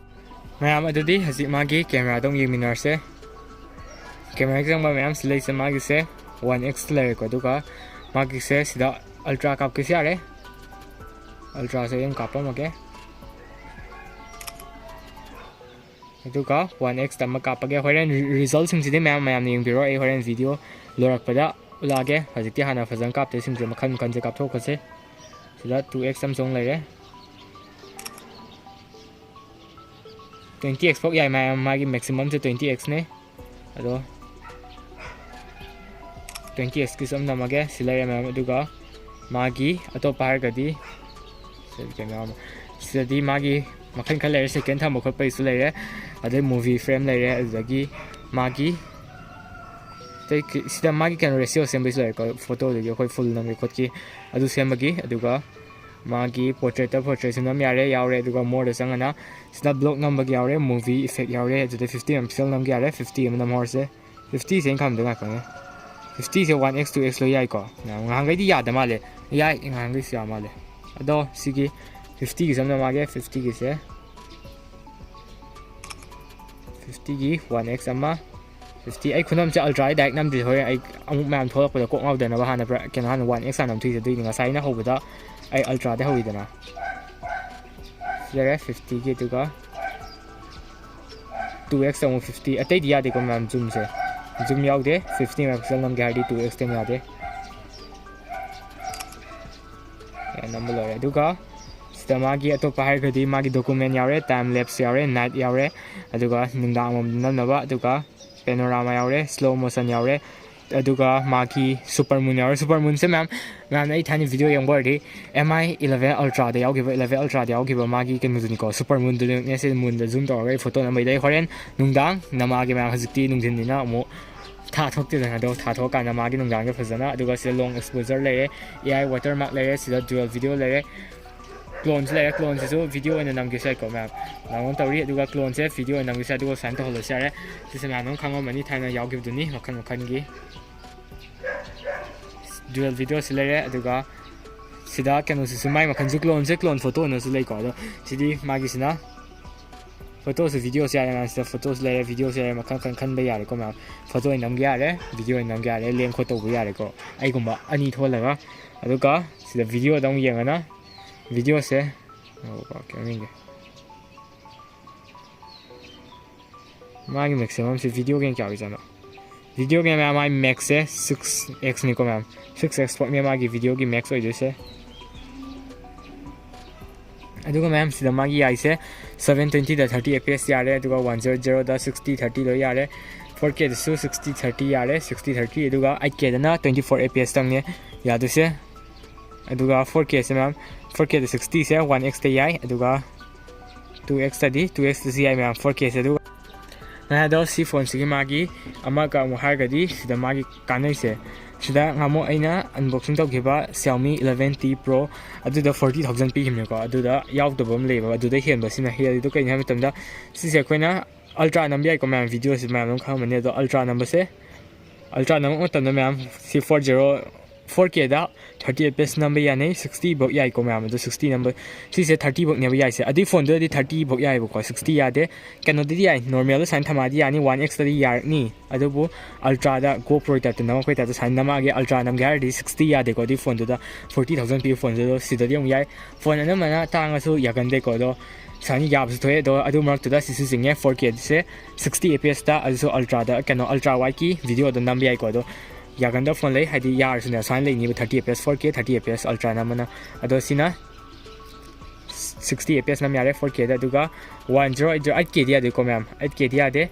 ꯃꯌꯥꯝ, ꯑꯗꯨꯗꯤ ꯍꯧꯖꯤꯛ ꯃꯥꯒꯤ ꯀꯦꯃꯦꯔꯥꯗꯣ ꯑꯃꯨꯛ ꯌꯦꯡꯃꯤꯟꯅꯔꯁꯦ꯫ ꯀꯦꯃꯦꯔꯥ ꯆꯪꯕ ꯃꯌꯥꯝꯁꯤ ꯂꯩꯁꯦ꯫ ꯃꯥꯒꯤꯁꯦ ꯋꯥꯟ ꯑꯦꯛꯁꯇ ꯂꯩꯔꯦꯀꯣ꯫ ꯑꯗꯨꯒ ꯃꯥꯒꯤꯁꯦ ꯁꯤꯗ ꯑꯜꯇ꯭ꯔꯥ ꯀꯥꯞꯀꯦꯁꯨ ꯌꯥꯔꯦ꯫ ꯑꯜꯇ꯭ꯔꯥꯁꯦ ꯑꯗꯨꯝ ꯀꯥꯞꯄꯝꯃꯒꯦ꯫ ꯑꯗꯨꯒ ꯋꯥꯟ ꯑꯦꯛꯁꯇ ꯑꯃ ꯀꯥꯞꯄꯒꯦ꯫ ꯍꯣꯔꯦꯟ ꯔꯤ-, ꯔꯤꯖꯜꯁꯤꯡꯁꯤꯗꯤ ꯃꯌꯥꯝ, ꯃꯌꯥꯝꯅ ꯌꯦꯡꯕꯤꯔꯣ꯫ ꯑꯩ ꯍꯣꯔꯦꯟ ꯚꯤꯗꯤꯑꯣ ꯂꯣꯏꯔꯛꯄꯗ ꯎꯠꯂꯛꯑꯒꯦ꯫ ꯍꯧꯖꯤꯛꯇꯤ ꯍꯥꯟꯅ ꯐꯖꯅ ꯀꯥꯞꯇꯣꯏꯁꯤꯡꯁꯦ ꯃꯈꯜ ꯃꯈꯜꯁꯦ ꯀꯥꯞꯊꯣꯛꯈ꯭ꯔꯁꯦ꯫ ꯁꯤꯗ ꯇꯨ ꯑꯦꯛꯁ ꯑꯃꯁꯨ ꯑꯃꯨꯛ ꯂꯩꯔꯦ꯫ ꯇ꯭ꯋꯦꯟꯇꯤ ꯑꯦꯛꯁ ꯐꯥꯎ ꯌꯥꯏ꯫ ꯃꯌꯥꯝ, ꯃꯥꯒꯤ ꯃꯦꯛꯁꯤꯃꯝꯁꯦ ꯇ꯭ꯋꯦꯟꯇꯤ ꯑꯦꯛꯁꯅꯦ꯫ ꯑꯗꯣ ꯇ꯭ꯋꯦꯟꯇꯤ ꯑꯦꯛꯁꯀꯤꯁꯨ ꯑꯃ ꯅꯝꯃꯒꯦ꯫ ꯁꯤ ꯂꯩꯔꯦ ꯃꯌꯥꯝ꯫ ꯑꯗꯨꯒ ꯃꯥꯒꯤ ꯑꯇꯣꯞꯄ ꯍꯥꯏꯔꯒꯗꯤ ꯁꯤꯗꯗꯤ ꯀꯩꯅꯣ ꯑꯃ, ꯁꯤꯗꯗꯤ ꯃꯥꯒꯤ ꯃꯈꯜ ꯈꯔ ꯂꯩꯔꯦ꯫ ꯁꯦꯀꯦꯟ ꯊꯝꯕ ꯈꯣꯠꯄꯒꯤꯁꯨ ꯂꯩꯔꯦ, ꯑꯗꯩ ꯃꯨꯚꯤ ꯐ꯭ꯔꯦꯝ ꯂꯩꯔꯦ, ꯑꯗꯨꯗꯒꯤ ꯃꯥꯒꯤ ꯑꯇꯩ ꯀꯤ-, ꯁꯤꯗ ꯃꯥꯒꯤ ꯀꯩꯅꯣ ꯔꯦꯁꯤꯑꯣ ꯁꯦꯝꯕꯒꯤꯁꯨ ꯂꯩꯔꯦꯀꯣ, ꯐꯣꯇꯣꯗꯨꯒꯤ ꯑꯩꯈꯣꯏ ꯐꯨꯜ ꯅꯝꯒꯦ ꯈꯣꯠꯀꯤ ꯑꯗꯨ ꯁꯦꯝꯕꯒꯤ꯫ ꯑꯗꯨꯒ ꯃꯥꯒꯤ ꯄꯣꯔꯇ꯭ꯔꯦꯠꯇ ꯄꯣꯔꯇ꯭ꯔꯦꯠꯁꯨ ꯅꯝ ꯌꯥꯔꯦ, ꯌꯥꯎꯔꯦ꯫ ꯑꯗꯨꯒ ꯃꯣꯔꯗ ꯆꯪꯉꯅ ꯁꯤꯗ ꯕ꯭ꯂꯣꯛ ꯅꯝꯕꯒꯤ ꯌꯥꯎꯔꯦ, ꯃꯨꯚꯤ ꯏꯐꯦꯛ ꯌꯥꯎꯔꯦ, ꯑꯗꯨꯗ ꯐꯤꯐꯇꯤ ꯃꯦꯒꯥ ꯄꯤꯛꯁꯦꯜ ꯅꯝꯒꯦ ꯌꯥꯔꯦ꯫ ꯐꯤꯐꯇꯤ ꯑꯃ ꯅꯝꯍꯧꯔꯁꯦ꯫ ꯐꯤꯐꯇꯤꯁꯦ ꯑꯩꯅ ꯈꯟꯕꯗ, ꯉꯥꯏꯈꯣꯅꯦ, ꯐꯤꯐꯇꯤꯁꯦ ꯋꯥꯟ ꯑꯦꯛꯁ ꯇꯨ ꯑꯦꯛꯁ ꯂꯣꯏ ꯌꯥꯏꯀꯣ꯫ ꯉꯍꯥꯟꯈꯩꯗꯤ ꯌꯥꯗ ꯃꯥꯜꯂꯦ꯫ ꯌꯥꯏ, ꯉꯍꯥꯟꯈꯩꯁꯨ ꯌꯥ ꯃꯥꯜꯂꯦ꯫ ꯑꯗꯣ ꯁꯤꯒꯤ ꯐꯤꯐꯇꯤꯒꯤꯁꯦ ꯑꯃ ꯅꯝꯃꯛꯑꯒꯦ꯫ ꯐꯤꯐꯇꯤꯒꯤꯁꯦ, ꯐꯤꯐꯇꯤꯒꯤ ꯋꯥꯟ ꯑꯦꯛꯁ ꯑꯃ, ꯐꯤꯐꯇꯤ꯫ ꯑꯩ ꯈꯨꯅꯝꯁꯦ ꯑꯜꯇ꯭ꯔꯥꯗꯤ ꯗꯥꯏꯔꯦꯛ ꯅꯝꯗ꯭ꯔꯤ꯫ ꯍꯣꯔꯦꯟ ꯑꯩ ꯑꯃꯨꯛ ꯃꯌꯥꯝ ꯊꯣꯛꯂꯛꯄꯗ ꯀꯣꯛ ꯉꯥꯎꯗꯅꯕ ꯍꯥꯟꯅ ꯄꯨꯔꯥ ꯀꯩꯅꯣ, ꯍꯥꯟꯅ ꯋꯥꯟ ꯑꯦꯛꯁ ꯍꯥꯟꯅ ꯅꯝꯊꯣꯛꯏꯁꯦ꯫ ꯑꯗꯨꯏꯅꯤ ꯉꯁꯥꯏ ꯑꯩꯅ ꯍꯧꯕꯗ ꯑꯩ ꯑꯜꯇ꯭ꯔꯥꯗ ꯍꯧꯋꯤꯗꯅ꯫ ꯌꯥꯔꯦ, ꯐꯤꯐꯇꯤꯒꯤ꯫ ꯑꯗꯨꯒ ꯇꯨ ꯑꯦꯛꯁ ꯑꯃꯨꯛ ꯐꯤꯐꯇꯤ꯫ ꯑꯇꯩꯗꯤ ꯌꯥꯗꯦꯀꯣ ꯃꯌꯥꯝ, ꯖꯨꯝꯁꯦ꯫ ꯖꯨꯝ ꯌꯥꯎꯗꯦ꯫ ꯐꯤꯐꯇꯤ ꯃꯦꯒꯥ ꯄꯤꯛꯁꯦꯜ ꯅꯝꯒꯦ ꯍꯥꯏꯔꯗꯤ ꯇꯨ ꯑꯦꯛꯁꯇꯩ ꯌꯥꯗꯦ꯫ ꯌꯥ, ꯅꯝꯕ ꯂꯣꯏꯔꯦ꯫ ꯑꯗꯨꯒ ꯁꯤꯗ ꯃꯥꯒꯤ ꯑꯇꯣꯞꯄ ꯍꯥꯏꯔꯒꯗꯤ ꯃꯥꯒꯤ ꯗꯣꯀꯨꯃꯦꯟ ꯌꯥꯎꯔꯦ, ꯇꯥꯏꯝ ꯂꯦꯞꯁ ꯌꯥꯎꯔꯦ, ꯅꯥꯏꯠ ꯌꯥꯎꯔꯦ, ꯑꯗꯨꯒ ꯅꯨꯡꯗꯥꯡ ꯑꯃꯃꯝꯗ ꯅꯝꯅꯕ, ꯑꯗꯨꯒ ꯄꯦꯅꯣꯔꯥꯃꯥ ꯌꯥꯎꯔꯦ, ꯁ꯭ꯂꯣ ꯃꯣꯁꯟ ꯌꯥꯎꯔꯦ, ꯑꯗꯨꯒ ꯃꯥꯒꯤ ꯁꯨꯄꯔ ꯃꯨꯟ ꯌꯥꯎꯔꯦ꯫ ꯁꯨꯄꯔ ꯃꯨꯟꯁꯦ ꯃꯌꯥꯝ, ꯃꯌꯥꯝꯅ ꯑꯩ ꯊꯥꯏꯅ ꯚꯤꯗꯤꯑꯣ ꯌꯦꯡꯕ ꯑꯣꯏꯔꯗꯤ ꯑꯦꯝ ꯑꯥꯏ ꯏꯂꯚꯦꯟ ꯑꯜꯇ꯭ꯔꯥꯗ ꯌꯥꯎꯈꯤꯕ, ꯏꯂꯚꯦꯟ ꯑꯜꯇ꯭ꯔꯥꯗ ꯌꯥꯎꯈꯤꯕ ꯃꯥꯒꯤ ꯀꯩꯅꯣꯗꯨꯅꯤꯀꯣ, ꯁꯨꯄꯔ ꯃꯨꯟꯗꯨꯅꯦ꯫ ꯁꯤ ꯃꯨꯟꯗ ꯖꯨꯝ ꯇꯧꯔꯒ ꯑꯩ ꯐꯣꯇꯣ ꯅꯝꯕꯩꯗ ꯑꯩ ꯍꯣꯔꯦꯟ ꯅꯨꯡꯗꯥꯡ ꯅꯃꯥꯒꯤ ꯃꯌꯥꯝ, ꯍꯧꯖꯤꯛꯇꯤ ꯅꯨꯡꯊꯤꯟꯅꯤꯅ ꯑꯃꯨꯛ ꯊꯥ ꯊꯣꯛꯇꯦꯗꯅ, ꯑꯗꯣ ꯊꯥ ꯊꯣꯛꯑꯀꯥꯟꯗ ꯃꯥꯒꯤ ꯅꯨꯡꯗꯥꯡꯗ ꯐꯖꯅ꯫ ꯑꯗꯨꯒ ꯁꯤꯗ ꯂꯣꯡ ꯑꯦꯛꯁꯄꯣꯖꯔ ꯂꯩꯔꯦ, ꯑꯦ ꯑꯥꯏ ꯋꯥꯇꯔ ꯃꯥꯔꯛ ꯂꯩꯔꯦ, ꯁꯤꯗ ꯗ꯭ꯌꯨꯑꯦꯜ ꯚꯤꯗꯤꯑꯣ ꯂꯩꯔꯦ, ꯀ꯭ꯂꯣꯟꯁꯨ ꯂꯩꯔꯦ꯫ ꯀ꯭ꯂꯣꯟꯁꯤꯁꯨ ꯚꯤꯗꯤꯑꯣ ꯑꯣꯏꯅ ꯅꯝꯒꯦꯁꯨ ꯌꯥꯏꯀꯣ ꯃꯌꯥꯝ, ꯗꯥꯎꯟꯂꯣꯗ ꯇꯧꯔꯤ꯫ ꯑꯗꯨꯒ ꯀ꯭ꯂꯣꯟꯁꯦ ꯚꯤꯗꯤꯑꯣ ꯑꯣꯏꯅ ꯅꯝꯒꯦꯁꯨ ꯌꯥꯏ, ꯑꯗꯨꯒ ꯁꯨꯃꯥꯏꯅ ꯇꯧꯍꯜꯂꯁꯨ ꯌꯥꯔꯦ꯫ ꯁꯤꯁꯦ ꯃꯌꯥꯝ ꯑꯗꯨꯝ ꯈꯪꯉꯝꯃꯅꯤ, ꯊꯥꯏꯅ ꯌꯥꯎꯈꯤꯕꯗꯨꯅꯤ ꯃꯈꯜ ꯃꯈꯜꯒꯤ꯫ ꯗ꯭ꯌꯨꯑꯦꯜ ꯚꯤꯗꯤꯑꯣꯁꯤ ꯂꯩꯔꯦ꯫ ꯑꯗꯨꯒ ꯁꯤꯗ ꯀꯩꯅꯣꯁꯤꯁꯨ, ꯃꯥꯏ ꯃꯈꯜꯁꯨ, ꯀ꯭ꯂꯣꯟꯁꯦ ꯀ꯭ꯂꯣꯟ ꯐꯣꯇꯣ ꯑꯣꯏꯅꯁꯨ ꯂꯩꯀꯣ꯫ ꯑꯗꯣ ꯁꯤꯗꯤ ꯃꯥꯒꯤꯁꯤꯅ ꯐꯣꯇꯣꯁꯨ, ꯚꯤꯗꯤꯑꯣꯁꯨ ꯌꯥꯔꯦ꯫ ꯃꯌꯥꯝ ꯁꯤꯗ ꯐꯣꯇꯣꯁꯨ ꯂꯩꯔꯦ, ꯚꯤꯗꯤꯑꯣꯁꯨ ꯌꯥꯔꯦ, ꯃꯈꯜ ꯃꯈꯜ ꯈꯟꯕ ꯌꯥꯔꯦꯀꯣ ꯃꯌꯥꯝ꯫ ꯐꯣꯇꯣ ꯑꯣꯏꯅ ꯅꯝꯒꯦ ꯌꯥꯔꯦ, ꯚꯤꯗꯤꯑꯣ ꯑꯣꯏꯅ ꯅꯝꯒꯦ ꯌꯥꯔꯦ, ꯂꯦꯡ ꯈꯣꯠ ꯇꯧꯕ ꯌꯥꯔꯦꯀꯣ꯫ ꯑꯩꯒꯨꯝꯕ ꯑꯅꯤ ꯊꯣꯛꯍꯜꯂꯒ, ꯑꯗꯨꯒ ꯁꯤꯗ ꯚꯤꯗꯤꯑꯣꯗ ꯑꯃꯨꯛ ꯌꯦꯡꯉꯅ, ꯚꯤꯗꯤꯑꯣꯁꯦ, ꯑꯣ, ꯀꯩꯅꯣ ꯌꯦꯡꯒꯦ꯫ ꯃꯥꯒꯤ ꯃꯦꯛꯁꯤꯃꯝꯁꯦ ꯚꯤꯗꯤꯑꯣ ꯒꯦꯝ ꯀꯌꯥ ꯑꯣꯏꯖꯥꯠꯅꯣ? ꯚꯤꯗꯤꯑꯣ ꯒꯦꯝ ꯃꯌꯥꯝ, ꯃꯥꯒꯤ ꯃꯦꯛꯁꯁꯦ ꯁꯤꯛꯁ ꯑꯦꯛꯁꯅꯤꯀꯣ ꯃꯌꯥꯝ, ꯁꯤꯛꯁ ꯑꯦꯛꯁ ꯐꯥꯎꯅꯦ ꯃꯥꯒꯤ ꯚꯤꯗꯤꯑꯣꯒꯤ ꯃꯦꯛꯁ ꯑꯣꯏꯗꯣꯏꯁꯦ꯫ ꯑꯗꯨꯒ ꯃꯌꯥꯝ, ꯁꯤꯗ ꯃꯥꯒꯤ ꯌꯥꯏꯁꯦ ꯁꯚꯦꯟ ꯇ꯭ꯋꯦꯟꯇꯤꯗ ꯊꯥꯔꯇꯤ ꯑꯦꯐ ꯄꯤ ꯑꯦꯁ ꯌꯥꯔꯦ, ꯑꯗꯨꯒ ꯋꯥꯟ ꯖꯦꯔꯣ ꯖꯦꯔꯣꯗ ꯁꯤꯛꯁꯇꯤ ꯊꯥꯔꯇꯤ ꯂꯣꯏ ꯌꯥꯔꯦ, ꯐꯣꯔ ꯀꯦꯗꯁꯨ ꯁꯤꯛꯁꯇꯤ ꯊꯥꯔꯇꯤ ꯌꯥꯔꯦ, ꯁꯤꯛꯁꯇꯤ ꯊꯥꯔꯇꯤ, ꯑꯗꯨꯒ ꯑꯩꯠ ꯀꯦꯗꯅ ꯇ꯭ꯋꯦꯟꯇꯤ ꯐꯣꯔ ꯑꯦꯐ ꯄꯤ ꯑꯦꯁꯇꯪꯅꯦ ꯌꯥꯗꯣꯏꯁꯦ꯫ ꯑꯗꯨꯒ ꯐꯣꯔ ꯀꯦꯁꯦ ꯃꯌꯥꯝ, ꯐꯣꯔ ꯀꯦꯗ ꯁꯤꯛꯁꯇꯤꯁꯦ ꯋꯥꯟ ꯑꯦꯛꯁꯇ ꯌꯥꯏ, ꯑꯗꯨꯒ ꯇꯨ ꯑꯦꯛꯁꯇꯗꯤ, ꯇꯨ ꯑꯦꯛꯁꯇꯁꯨ ꯌꯥꯏ ꯃꯌꯥꯝ, ꯐꯣꯔ ꯀꯦꯁꯦ꯫ ꯑꯗꯨꯒ ꯃꯌꯥꯝ, ꯑꯗꯣ ꯁꯤ ꯐꯣꯟꯁꯤꯒꯤ ꯃꯥꯒꯤ ꯑꯃꯒ ꯑꯃꯨꯛ ꯍꯥꯏꯔꯒꯗꯤ, ꯁꯤꯗ ꯃꯥꯒꯤ ꯀꯥꯟꯅꯩꯁꯦ, ꯁꯤꯗ ꯉꯍꯥꯟꯃꯨꯛ ꯑꯩꯅ ꯑꯟꯕꯣꯛꯁꯤꯡ ꯇꯧꯈꯤꯕ Xiaomi eleven T Pro, ꯑꯗꯨꯗ ꯐꯣꯔꯇꯤ ꯊꯥꯎꯖꯟ ꯄꯤꯈꯤꯕꯅꯤꯀꯣ, ꯑꯗꯨꯗ ꯌꯥꯎꯗꯕ ꯑꯃ ꯂꯩꯌꯦꯕ, ꯑꯗꯨꯗ ꯍꯦꯟꯕ ꯁꯤꯅ ꯍꯦꯜꯂꯤꯗꯣ ꯀꯩꯅꯣ ꯍꯥꯏꯕ ꯃꯇꯝꯗ, ꯁꯤꯁꯦ ꯑꯩꯈꯣꯏꯅ ꯑꯜꯇ꯭ꯔꯥ ꯅꯝꯕ ꯌꯥꯏꯀꯣ ꯃꯌꯥꯝ, ꯚꯤꯗꯤꯑꯣꯁꯤ ꯃꯌꯥꯝ ꯑꯗꯨꯝ ꯈꯪꯉꯝꯃꯅꯤ꯫ ꯑꯗꯣ ꯑꯜꯇ꯭ꯔꯥ ꯅꯝꯕꯁꯦ, ꯑꯜꯇ꯭ꯔꯥ ꯅꯝꯕ ꯃꯇꯝꯗ ꯃꯌꯥꯝ, ꯁꯤ ꯐꯣꯔ ꯖꯦꯔꯣ, ꯐꯣꯔ ꯀꯦꯗ ꯊꯥꯔꯇꯤ ꯑꯦꯐ ꯄꯤ ꯑꯦꯁ ꯅꯝꯕ ꯌꯥꯅꯤ, ꯁꯤꯛꯁꯇꯤ ꯐꯥꯎ ꯌꯥꯏꯀꯣ ꯃꯌꯥꯝ꯫ ꯑꯗꯣ ꯁꯤꯛꯁꯇꯤ ꯅꯝꯕ, ꯁꯤꯁꯦ ꯊꯥꯔꯇꯤ ꯐꯥꯎꯅꯦꯕ ꯌꯥꯏꯁꯦ꯫ ꯑꯗꯨꯏ ꯐꯣꯟꯗꯨꯗꯗꯤ ꯊꯥꯔꯇꯤ ꯐꯥꯎ ꯌꯥꯏꯕꯀꯣ, ꯁꯤꯛꯁꯇꯤ ꯌꯥꯗꯦ꯫ ꯀꯩꯅꯣꯗꯗꯤ ꯌꯥꯏ, ꯅꯣꯔꯃꯦꯜꯗ ꯁꯨꯃꯥꯏꯅ ꯊꯝꯃꯛꯑꯗꯤ ꯌꯥꯅꯤ, ꯋꯥꯟ ꯑꯦꯛꯁꯇꯗꯤ ꯌꯥꯔꯛꯅꯤ꯫ ꯑꯗꯨꯕꯨ ꯑꯜꯇ꯭ꯔꯥꯗ GoPro ꯒꯤ ꯇꯥꯏꯞꯇ ꯅꯝꯃꯛꯄꯩ ꯇꯥꯏꯞꯇ ꯁꯨꯃꯥꯏꯅ ꯅꯝꯃꯛꯑꯒꯦ, ꯑꯜꯇ꯭ꯔꯥ ꯅꯝꯒꯦ ꯍꯥꯏꯔꯗꯤ ꯁꯤꯛꯁꯇꯤ ꯌꯥꯗꯦꯀꯣ꯫ ꯑꯗꯨꯏ ꯐꯣꯟꯗꯨꯗ, ꯐꯣꯔꯇꯤ ꯊꯥꯎꯖꯟ ꯄꯤꯕ ꯐꯣꯟꯗꯨꯗꯣ, ꯁꯤꯗꯗꯤ ꯑꯃꯨꯛ ꯌꯥꯏ꯫ ꯐꯣꯟ ꯑꯅꯝꯕꯅ ꯇꯥꯡꯉꯁꯨ ꯌꯥꯒꯟꯗꯦꯀꯣ꯫ ꯑꯗꯣ ꯁꯨꯃꯥꯏꯅ ꯌꯥꯕꯁꯨ ꯊꯣꯛꯑꯦ꯫ ꯑꯗꯣ ꯑꯗꯨ ꯃꯔꯛꯇꯨꯗ ꯁꯤꯁꯨ ꯆꯤꯡꯉꯦ, ꯐꯣꯔ ꯀꯦꯁꯦ ꯁꯤꯛꯁꯇꯤ ꯑꯦꯐ ꯄꯤ ꯑꯦꯁꯇ, ꯑꯗꯨꯁꯨ ꯑꯜꯇ꯭ꯔꯥꯗ, ꯀꯩꯅꯣ, ꯑꯜꯇ꯭ꯔꯥ ꯋꯥꯏꯗꯀꯤ ꯚꯤꯗꯤꯑꯣꯗꯣ ꯅꯝꯕ ꯌꯥꯏꯀꯣ꯫ ꯑꯗꯣ ꯌꯥꯒꯟꯗꯕ ꯐꯣꯟ ꯂꯩ, ꯍꯥꯏꯗꯤ ꯌꯥꯔꯁꯨꯅꯦ, ꯁꯨꯃꯥꯏꯅ ꯂꯩꯅꯤꯕ, thirty F P S, four K thirty F P S ultra ꯅꯝꯕꯅ꯫ ꯑꯗꯣ ꯁꯤꯅ ꯁꯤꯛꯁꯇꯤ ꯑꯦꯐ ꯄꯤ ꯑꯦꯁ ꯅꯝ ꯌꯥꯔꯦ ꯐꯣꯔ ꯀꯦꯗ꯫ ꯑꯗꯨꯒ one zero eight zero, eight ꯀꯦꯗꯤ ꯌꯥꯗꯦꯀꯣ ꯃꯌꯥꯝ, ꯑꯩꯠ ꯀꯦꯗꯤ ꯌꯥꯗꯦ꯫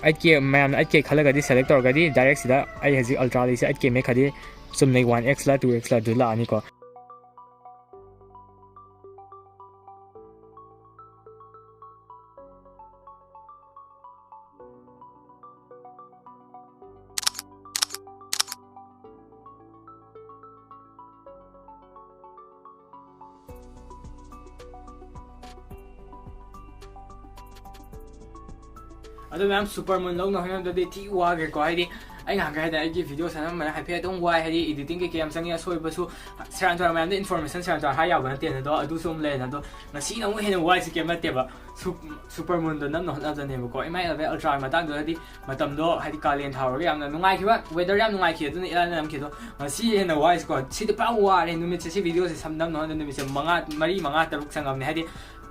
ꯑꯩꯠ ꯀꯦ, ꯃꯌꯥꯝꯅ ꯑꯩꯠ ꯀꯦ ꯈꯜꯂꯒꯗꯤ, ꯁꯦꯂꯦꯛ ꯇꯧꯔꯒꯗꯤ ꯗꯥꯏꯔꯦꯛ ꯁꯤꯗ ꯑꯩ ꯍꯧꯖꯤꯛ ꯑꯜꯇ꯭ꯔꯥ ꯂꯩꯁꯦ ꯑꯩꯠ ꯀꯦ ꯃꯦꯛ ꯈꯗꯤ ꯆꯨꯝꯅꯩ ꯋꯥꯟ ꯑꯦꯛꯁ ꯂ ꯇꯨ ꯑꯦꯛꯁ ꯂ ꯑꯗꯨ ꯂꯥꯛꯑꯅꯤꯀꯣ꯫ ꯑꯗꯣ ꯃꯌꯥꯝ, ꯁꯨꯄꯔ ꯃꯨꯟ ꯂꯧꯅ ꯍꯣꯠꯅꯕꯗꯗꯤ ꯊꯤ ꯋꯥꯈ꯭ꯔꯦꯀꯣ꯫ ꯍꯥꯏꯗꯤ ꯑꯩ ꯉꯍꯥꯟꯈꯩ ꯍꯥꯏꯗꯤ ꯑꯩꯒꯤ ꯚꯤꯗꯤꯑꯣ ꯁꯥꯟꯅꯔꯝꯕꯅ ꯍꯥꯏꯐꯦꯠ ꯑꯗꯨꯝ ꯋꯥꯏ, ꯍꯥꯏꯗꯤ ꯏꯗꯤꯇꯤꯡ ꯀꯩꯀꯩ ꯌꯥꯝ ꯆꯪꯉꯤ, ꯑꯁꯣꯏꯕꯁꯨ ꯁꯦꯔꯥꯟ ꯇꯨꯔꯥꯟ ꯃꯌꯥꯝꯗ ꯏꯟꯐꯣꯔꯃꯦꯁꯟ ꯁꯦꯔꯥꯟ ꯇꯨꯔꯥꯟ ꯍꯥꯏ ꯌꯥꯕ ꯅꯠꯇꯦꯅ꯫ ꯑꯗꯣ ꯑꯗꯨꯁꯨ ꯑꯃꯨꯛ ꯂꯩꯔꯦꯅ꯫ ꯑꯗꯣ ꯉꯁꯤꯅ ꯑꯃꯨꯛ ꯍꯦꯟꯅ ꯋꯥꯏꯁꯤ ꯀꯩꯝ ꯅꯠꯇꯦꯕ, ꯁꯨ-, ꯁꯨꯄꯔ ꯃꯨꯟꯗꯣ ꯅꯝꯅ ꯍꯣꯠꯅꯕꯗꯅꯦꯕꯀꯣ꯫ ꯑꯦꯝ ꯑꯥꯏ ꯑꯦꯜ ꯑꯜꯇ꯭ꯔꯥꯒꯤ ꯃꯇꯥꯡꯗꯣ ꯍꯥꯏꯗꯤ ꯃꯇꯝꯗꯣ ꯍꯥꯏꯗꯤ ꯀꯥꯂꯦꯟ ꯊꯥ ꯑꯣꯏꯔꯒ ꯌꯥꯝꯅ ꯅꯨꯡꯉꯥꯏꯈꯤꯕ, ꯋꯦꯗꯔ ꯌꯥꯝ ꯅꯨꯡꯉꯥꯏꯈꯤ, ꯑꯗꯨꯅ ꯏꯔꯥꯏ ꯂꯥꯏꯅ ꯅꯝꯈꯤ꯫ ꯑꯗꯣ ꯉꯁꯤ ꯍꯦꯟꯅ ꯋꯥꯏꯁꯤꯀꯣ, ꯁꯤꯗꯤ ꯄꯨꯔꯥ ꯋꯥꯔꯦ ꯅꯨꯃꯤꯠꯁꯦ꯫ ꯁꯤ ꯚꯤꯗꯤꯑꯣꯁꯦ ꯁꯝ ꯅꯝꯅ ꯍꯣꯠꯅꯕꯗ ꯅꯨꯃꯤꯠꯁꯦ ꯃꯉꯥ, ꯃꯔꯤ ꯃꯉꯥ ꯇꯔꯨꯛ ꯆꯪꯉꯝꯅꯦ꯫ ꯍꯥꯏꯗꯤ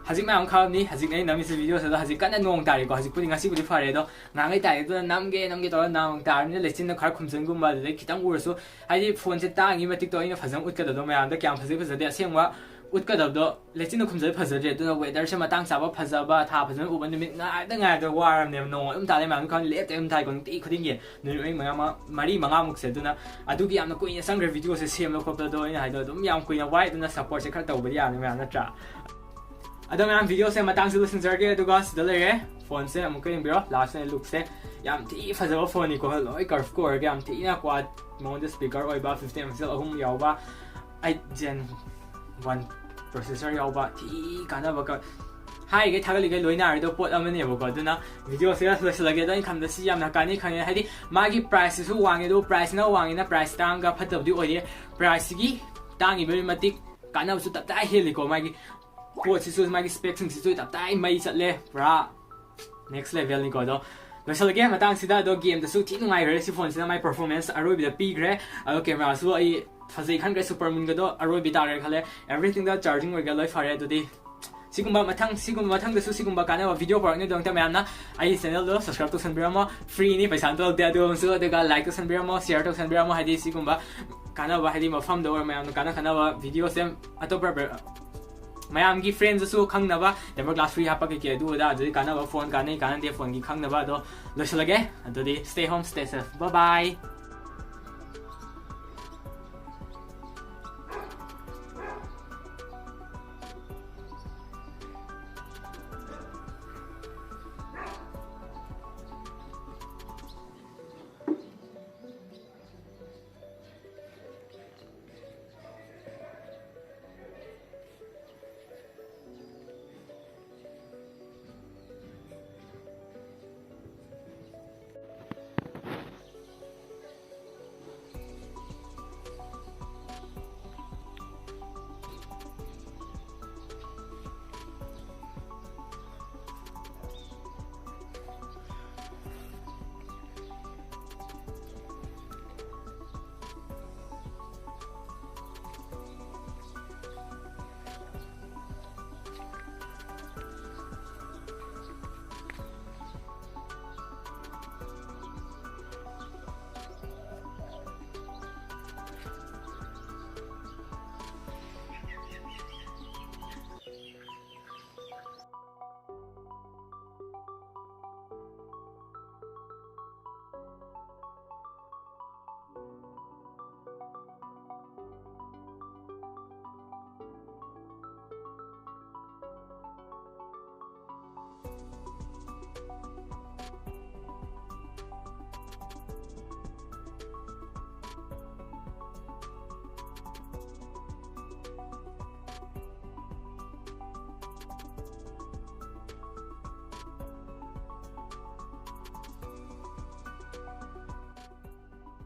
ꯍꯧꯖꯤꯛ ꯃꯌꯥꯝ ꯈꯪꯉꯝꯅꯤ, ꯍꯧꯖꯤꯛ ꯑꯩꯅ ꯅꯝꯃꯤꯁꯦ ꯚꯤꯗꯤꯑꯣꯁꯦ꯫ ꯑꯗꯣ ꯍꯧꯖꯤꯛ ꯀꯟꯅ ꯅꯣꯡ ꯇꯥꯔꯤꯀꯣ꯫ ꯍꯧꯖꯤꯛꯄꯨꯗꯤ, ꯉꯁꯤꯕꯨꯗꯤ ꯐꯔꯦ, ꯑꯗꯣ ꯉꯥꯡꯉꯩ ꯇꯥꯏ꯫ ꯑꯗꯨꯅ ꯅꯝꯒꯦ ꯅꯝꯒꯦ ꯇꯧꯔꯒ ꯅꯣꯡ ꯇꯥꯔꯕꯅꯤꯅ ꯂꯩꯆꯤꯟꯅ ꯈꯔ ꯈꯨꯝꯖꯤꯟꯒꯨꯝꯕ, ꯑꯗꯨꯗꯩ ꯈꯤꯇꯪ ꯎꯔꯁꯨ, ꯍꯥꯏꯗꯤ ꯐꯣꯟꯁꯦ ꯇꯥꯡꯉꯤ ꯃꯇꯤꯛꯇꯣ ꯑꯩꯅ ꯐꯖꯅ ꯎꯠꯀꯗꯕꯗꯣ, ꯃꯌꯥꯝꯗ ꯀꯌꯥꯝ ꯐꯖꯩ ꯐꯖꯗꯦ ꯑꯁꯦꯡꯕ ꯎꯠꯀꯗꯕꯗꯣ ꯂꯩꯆꯤꯟꯅ ꯈꯨꯝꯖꯤꯜꯂ ꯐꯖꯗ꯭ꯔꯦ꯫ ꯑꯗꯨꯅ ꯋꯦꯗꯔꯁꯦ ꯃꯇꯥꯡ ꯆꯥꯕ, ꯐꯖꯕ, ꯊꯥ ꯐꯖꯅ ꯎꯕ ꯅꯨꯃꯤꯠ ꯉꯥꯏꯕꯗ ꯉꯥꯏꯕꯗ ꯋꯥꯔꯕꯅꯦꯕ꯫ ꯅꯣꯡ ꯑꯗꯨꯝ ꯇꯥ ꯂꯩ, ꯃꯌꯥꯝ ꯈꯪ ꯂꯦꯞꯇꯦ ꯑꯗꯨꯝ ꯇꯥꯏꯀꯣ, ꯅꯨꯡꯇꯤ ꯈꯨꯗꯤꯡꯒꯤ ꯅꯨꯃꯤꯠ ꯃꯔꯤ ꯃꯉꯥ, ꯃꯔꯤ ꯃꯉꯥꯃꯨꯛꯁꯦ꯫ ꯑꯗꯨꯅ ꯑꯗꯨꯒꯤ ꯌꯥꯝꯅ ꯀꯨꯏꯅ ꯆꯪꯈ꯭ꯔꯦ ꯚꯤꯗꯤꯑꯣꯁꯦ ꯁꯦꯝꯕ ꯈꯣꯠꯄꯗꯣ꯫ ꯑꯩꯅ ꯍꯥꯏꯗꯣ ꯑꯗꯨꯝ ꯌꯥꯝ ꯀꯨꯏꯅ ꯋꯥꯏ, ꯑꯗꯨꯅ ꯁꯞꯄꯣꯔꯠꯁꯦ ꯈꯔ ꯇꯧꯕꯗꯤ ꯌꯥꯕꯅꯤ ꯃꯌꯥꯝ, ꯅꯠꯇ꯭ꯔꯥ? ꯑꯗꯣ ꯃꯌꯥꯝ, ꯚꯤꯗꯤꯑꯣꯁꯦ ꯃꯇꯥꯡꯁꯤ ꯂꯣꯏꯁꯤꯟꯖꯔꯒꯦ꯫ ꯑꯗꯨꯒ ꯁꯤꯗ ꯂꯩꯔꯦ, ꯐꯣꯟꯁꯦ ꯑꯃꯨꯛꯀ ꯌꯦꯡꯕꯤꯔꯣ, ꯂꯥꯁ ꯑꯣꯏꯅ ꯂꯨꯛꯁꯦ꯫ ꯌꯥꯝ ꯊꯤ ꯐꯖꯕ ꯐꯣꯟꯅꯤꯀꯣ, ꯂꯣꯏ ꯀꯔꯐꯀ ꯑꯣꯏꯔꯒ ꯌꯥꯝ ꯊꯤꯅ ꯀ꯭ꯋꯥꯠ ꯃꯉꯣꯟꯗ ꯁ꯭ꯄꯤꯀꯔ ꯑꯣꯏꯕ, ꯐꯤꯐꯇꯤ ꯃꯦꯒꯥ ꯄꯤꯛꯁꯦꯜ ꯑꯍꯨꯝ ꯌꯥꯎꯕ, ꯑꯩꯠ ꯖꯦꯟ ꯋꯥꯟ ꯄ꯭ꯔꯣꯁꯦꯁꯔ ꯌꯥꯎꯕ, ꯊꯤ ꯀꯥꯟꯅꯕ ꯀ-, ꯍꯥꯏꯔꯤꯈꯩ ꯊꯥꯒꯠꯂꯤꯈꯩ ꯂꯣꯏꯅ ꯍꯥꯏꯔꯗꯣ ꯄꯣꯠ ꯑꯃꯅꯦꯕꯀꯣ꯫ ꯑꯗꯨꯅ ꯚꯤꯗꯤꯑꯣꯁꯦ ꯂꯣꯏꯁꯤꯜꯂꯒꯦ꯫ ꯑꯗꯣ ꯑꯩꯅ ꯈꯟꯕꯗ ꯁꯤ ꯌꯥꯝꯅ ꯀꯥꯟꯅꯩ ꯈꯪꯉꯦ, ꯍꯥꯏꯗꯤ ꯃꯥꯒꯤ ꯄ꯭ꯔꯥꯏꯁꯁꯤꯁꯨ ꯋꯥꯡꯉꯦ, ꯑꯗꯨꯕꯨ ꯄ꯭ꯔꯥꯏꯁꯁꯤꯅ ꯋꯥꯡꯉꯦꯅ ꯄ꯭ꯔꯥꯏꯁ ꯇꯥꯡꯒ ꯐꯠꯇꯕꯗꯤ ꯑꯣꯏꯗꯦ, ꯄ꯭ꯔꯥꯏꯁꯁꯤꯒꯤ ꯇꯥꯡꯉꯤꯕꯒꯤ ꯃꯇꯤꯛ ꯀꯥꯟꯅꯕꯁꯨ ꯇꯞꯇꯥꯏ ꯍꯦꯜꯂꯤꯀꯣ꯫ ꯃꯥꯒꯤ ꯄꯣꯠꯁꯤꯁꯨ, ꯃꯥꯒꯤ ꯁ꯭ꯄꯦꯛꯁꯤꯡꯁꯤꯁꯨ ꯇꯞꯇꯥꯏ ꯃꯩ ꯆꯠꯂꯦ, ꯄꯨꯔꯥ ꯅꯦꯛꯁ ꯂꯦꯚꯦꯜꯅꯤꯀꯣ꯫ ꯑꯗꯣ ꯂꯣꯏꯁꯤꯜꯂꯒꯦ ꯃꯇꯥꯡꯁꯤꯗ꯫ ꯑꯗꯣ ꯒꯦꯝꯗꯁꯨ ꯊꯤ ꯅꯨꯡꯉꯥꯏꯈ꯭ꯔꯦ ꯁꯤ ꯐꯣꯟꯁꯤꯅ, ꯃꯥꯏ ꯄꯔꯐꯣꯔꯃꯦꯟꯁ ꯑꯔꯣꯏꯕꯤꯗ ꯄꯤꯈ꯭ꯔꯦ꯫ ꯑꯗꯣ ꯀꯦꯃꯦꯔꯥꯁꯨ ꯑꯩ ꯐꯖꯩ ꯈꯟꯈ꯭ꯔꯦ, ꯁꯨꯄꯔ ꯃꯨꯟꯒꯗꯣ ꯑꯔꯣꯏꯕꯤ ꯇꯥꯔꯦ ꯈꯜꯂꯦ꯫ ꯑꯦꯚ꯭ꯔꯤꯊꯤꯡꯗ ꯆꯥꯔꯖꯤꯡ ꯑꯣꯏꯒꯦꯔꯥ ꯂꯣꯏ ꯐꯔꯦ꯫ ꯑꯗꯨꯗꯤ ꯁꯤꯒꯨꯝꯕ ꯃꯊꯪ, ꯁꯤꯒꯨꯝꯕ ꯃꯊꯪꯗꯁꯨ ꯁꯤꯒꯨꯝꯕ ꯀꯥꯟꯅꯕ ꯚꯤꯗꯤꯑꯣ ꯄꯨꯔꯛꯅꯕꯒꯤꯗꯃꯛꯇ ꯃꯌꯥꯝꯅ ꯑꯩꯒꯤ ꯆꯦꯅꯦꯜꯗꯣ ꯁꯕꯁꯀ꯭ꯔꯥꯏꯕ ꯇꯧꯁꯟꯕꯤꯔꯝꯃꯣ, ꯐ꯭ꯔꯤꯅꯤ, ꯄꯩꯁꯥ ꯑꯝꯇ ꯂꯧꯗꯦ꯫ ꯑꯗꯨ ꯑꯃꯁꯨ, ꯑꯗꯨꯒ ꯂꯥꯏꯛ ꯇꯧꯁꯟꯕꯤꯔꯝꯃꯣ, ꯁꯤꯌꯔ ꯇꯧꯁꯟꯕꯤꯔꯝꯃꯣ, ꯍꯥꯏꯗꯤ ꯁꯤꯒꯨꯝꯕ ꯀꯥꯟꯅꯕ, ꯍꯥꯏꯗꯤ ꯃꯐꯝꯗ ꯑꯣꯏꯔꯣ ꯃꯌꯥꯝꯅ ꯀꯥꯟꯅ ꯀꯥꯟꯅꯕ ꯚꯤꯗꯤꯑꯣꯁꯦ ꯑꯇꯣꯞꯄ ꯃꯌꯥꯝꯒꯤ friends ꯁꯨ ꯈꯪꯅꯕ tempered glass free ꯍꯥꯞꯄ ꯀꯩꯀꯩ ꯑꯗꯨ ꯑꯗꯥ ꯑꯗꯨꯗꯤ ꯀꯥꯟꯅꯕ phone ꯀꯥꯟꯅꯩ ꯀꯥꯟꯅꯗꯦ phone ꯒꯤ ꯈꯪꯅꯕ ꯑꯗꯣ ꯂꯣꯏꯁꯤꯜꯂꯒꯦ꯫ ꯑꯗꯨꯗꯤ stay home, stay safe, bye bye꯫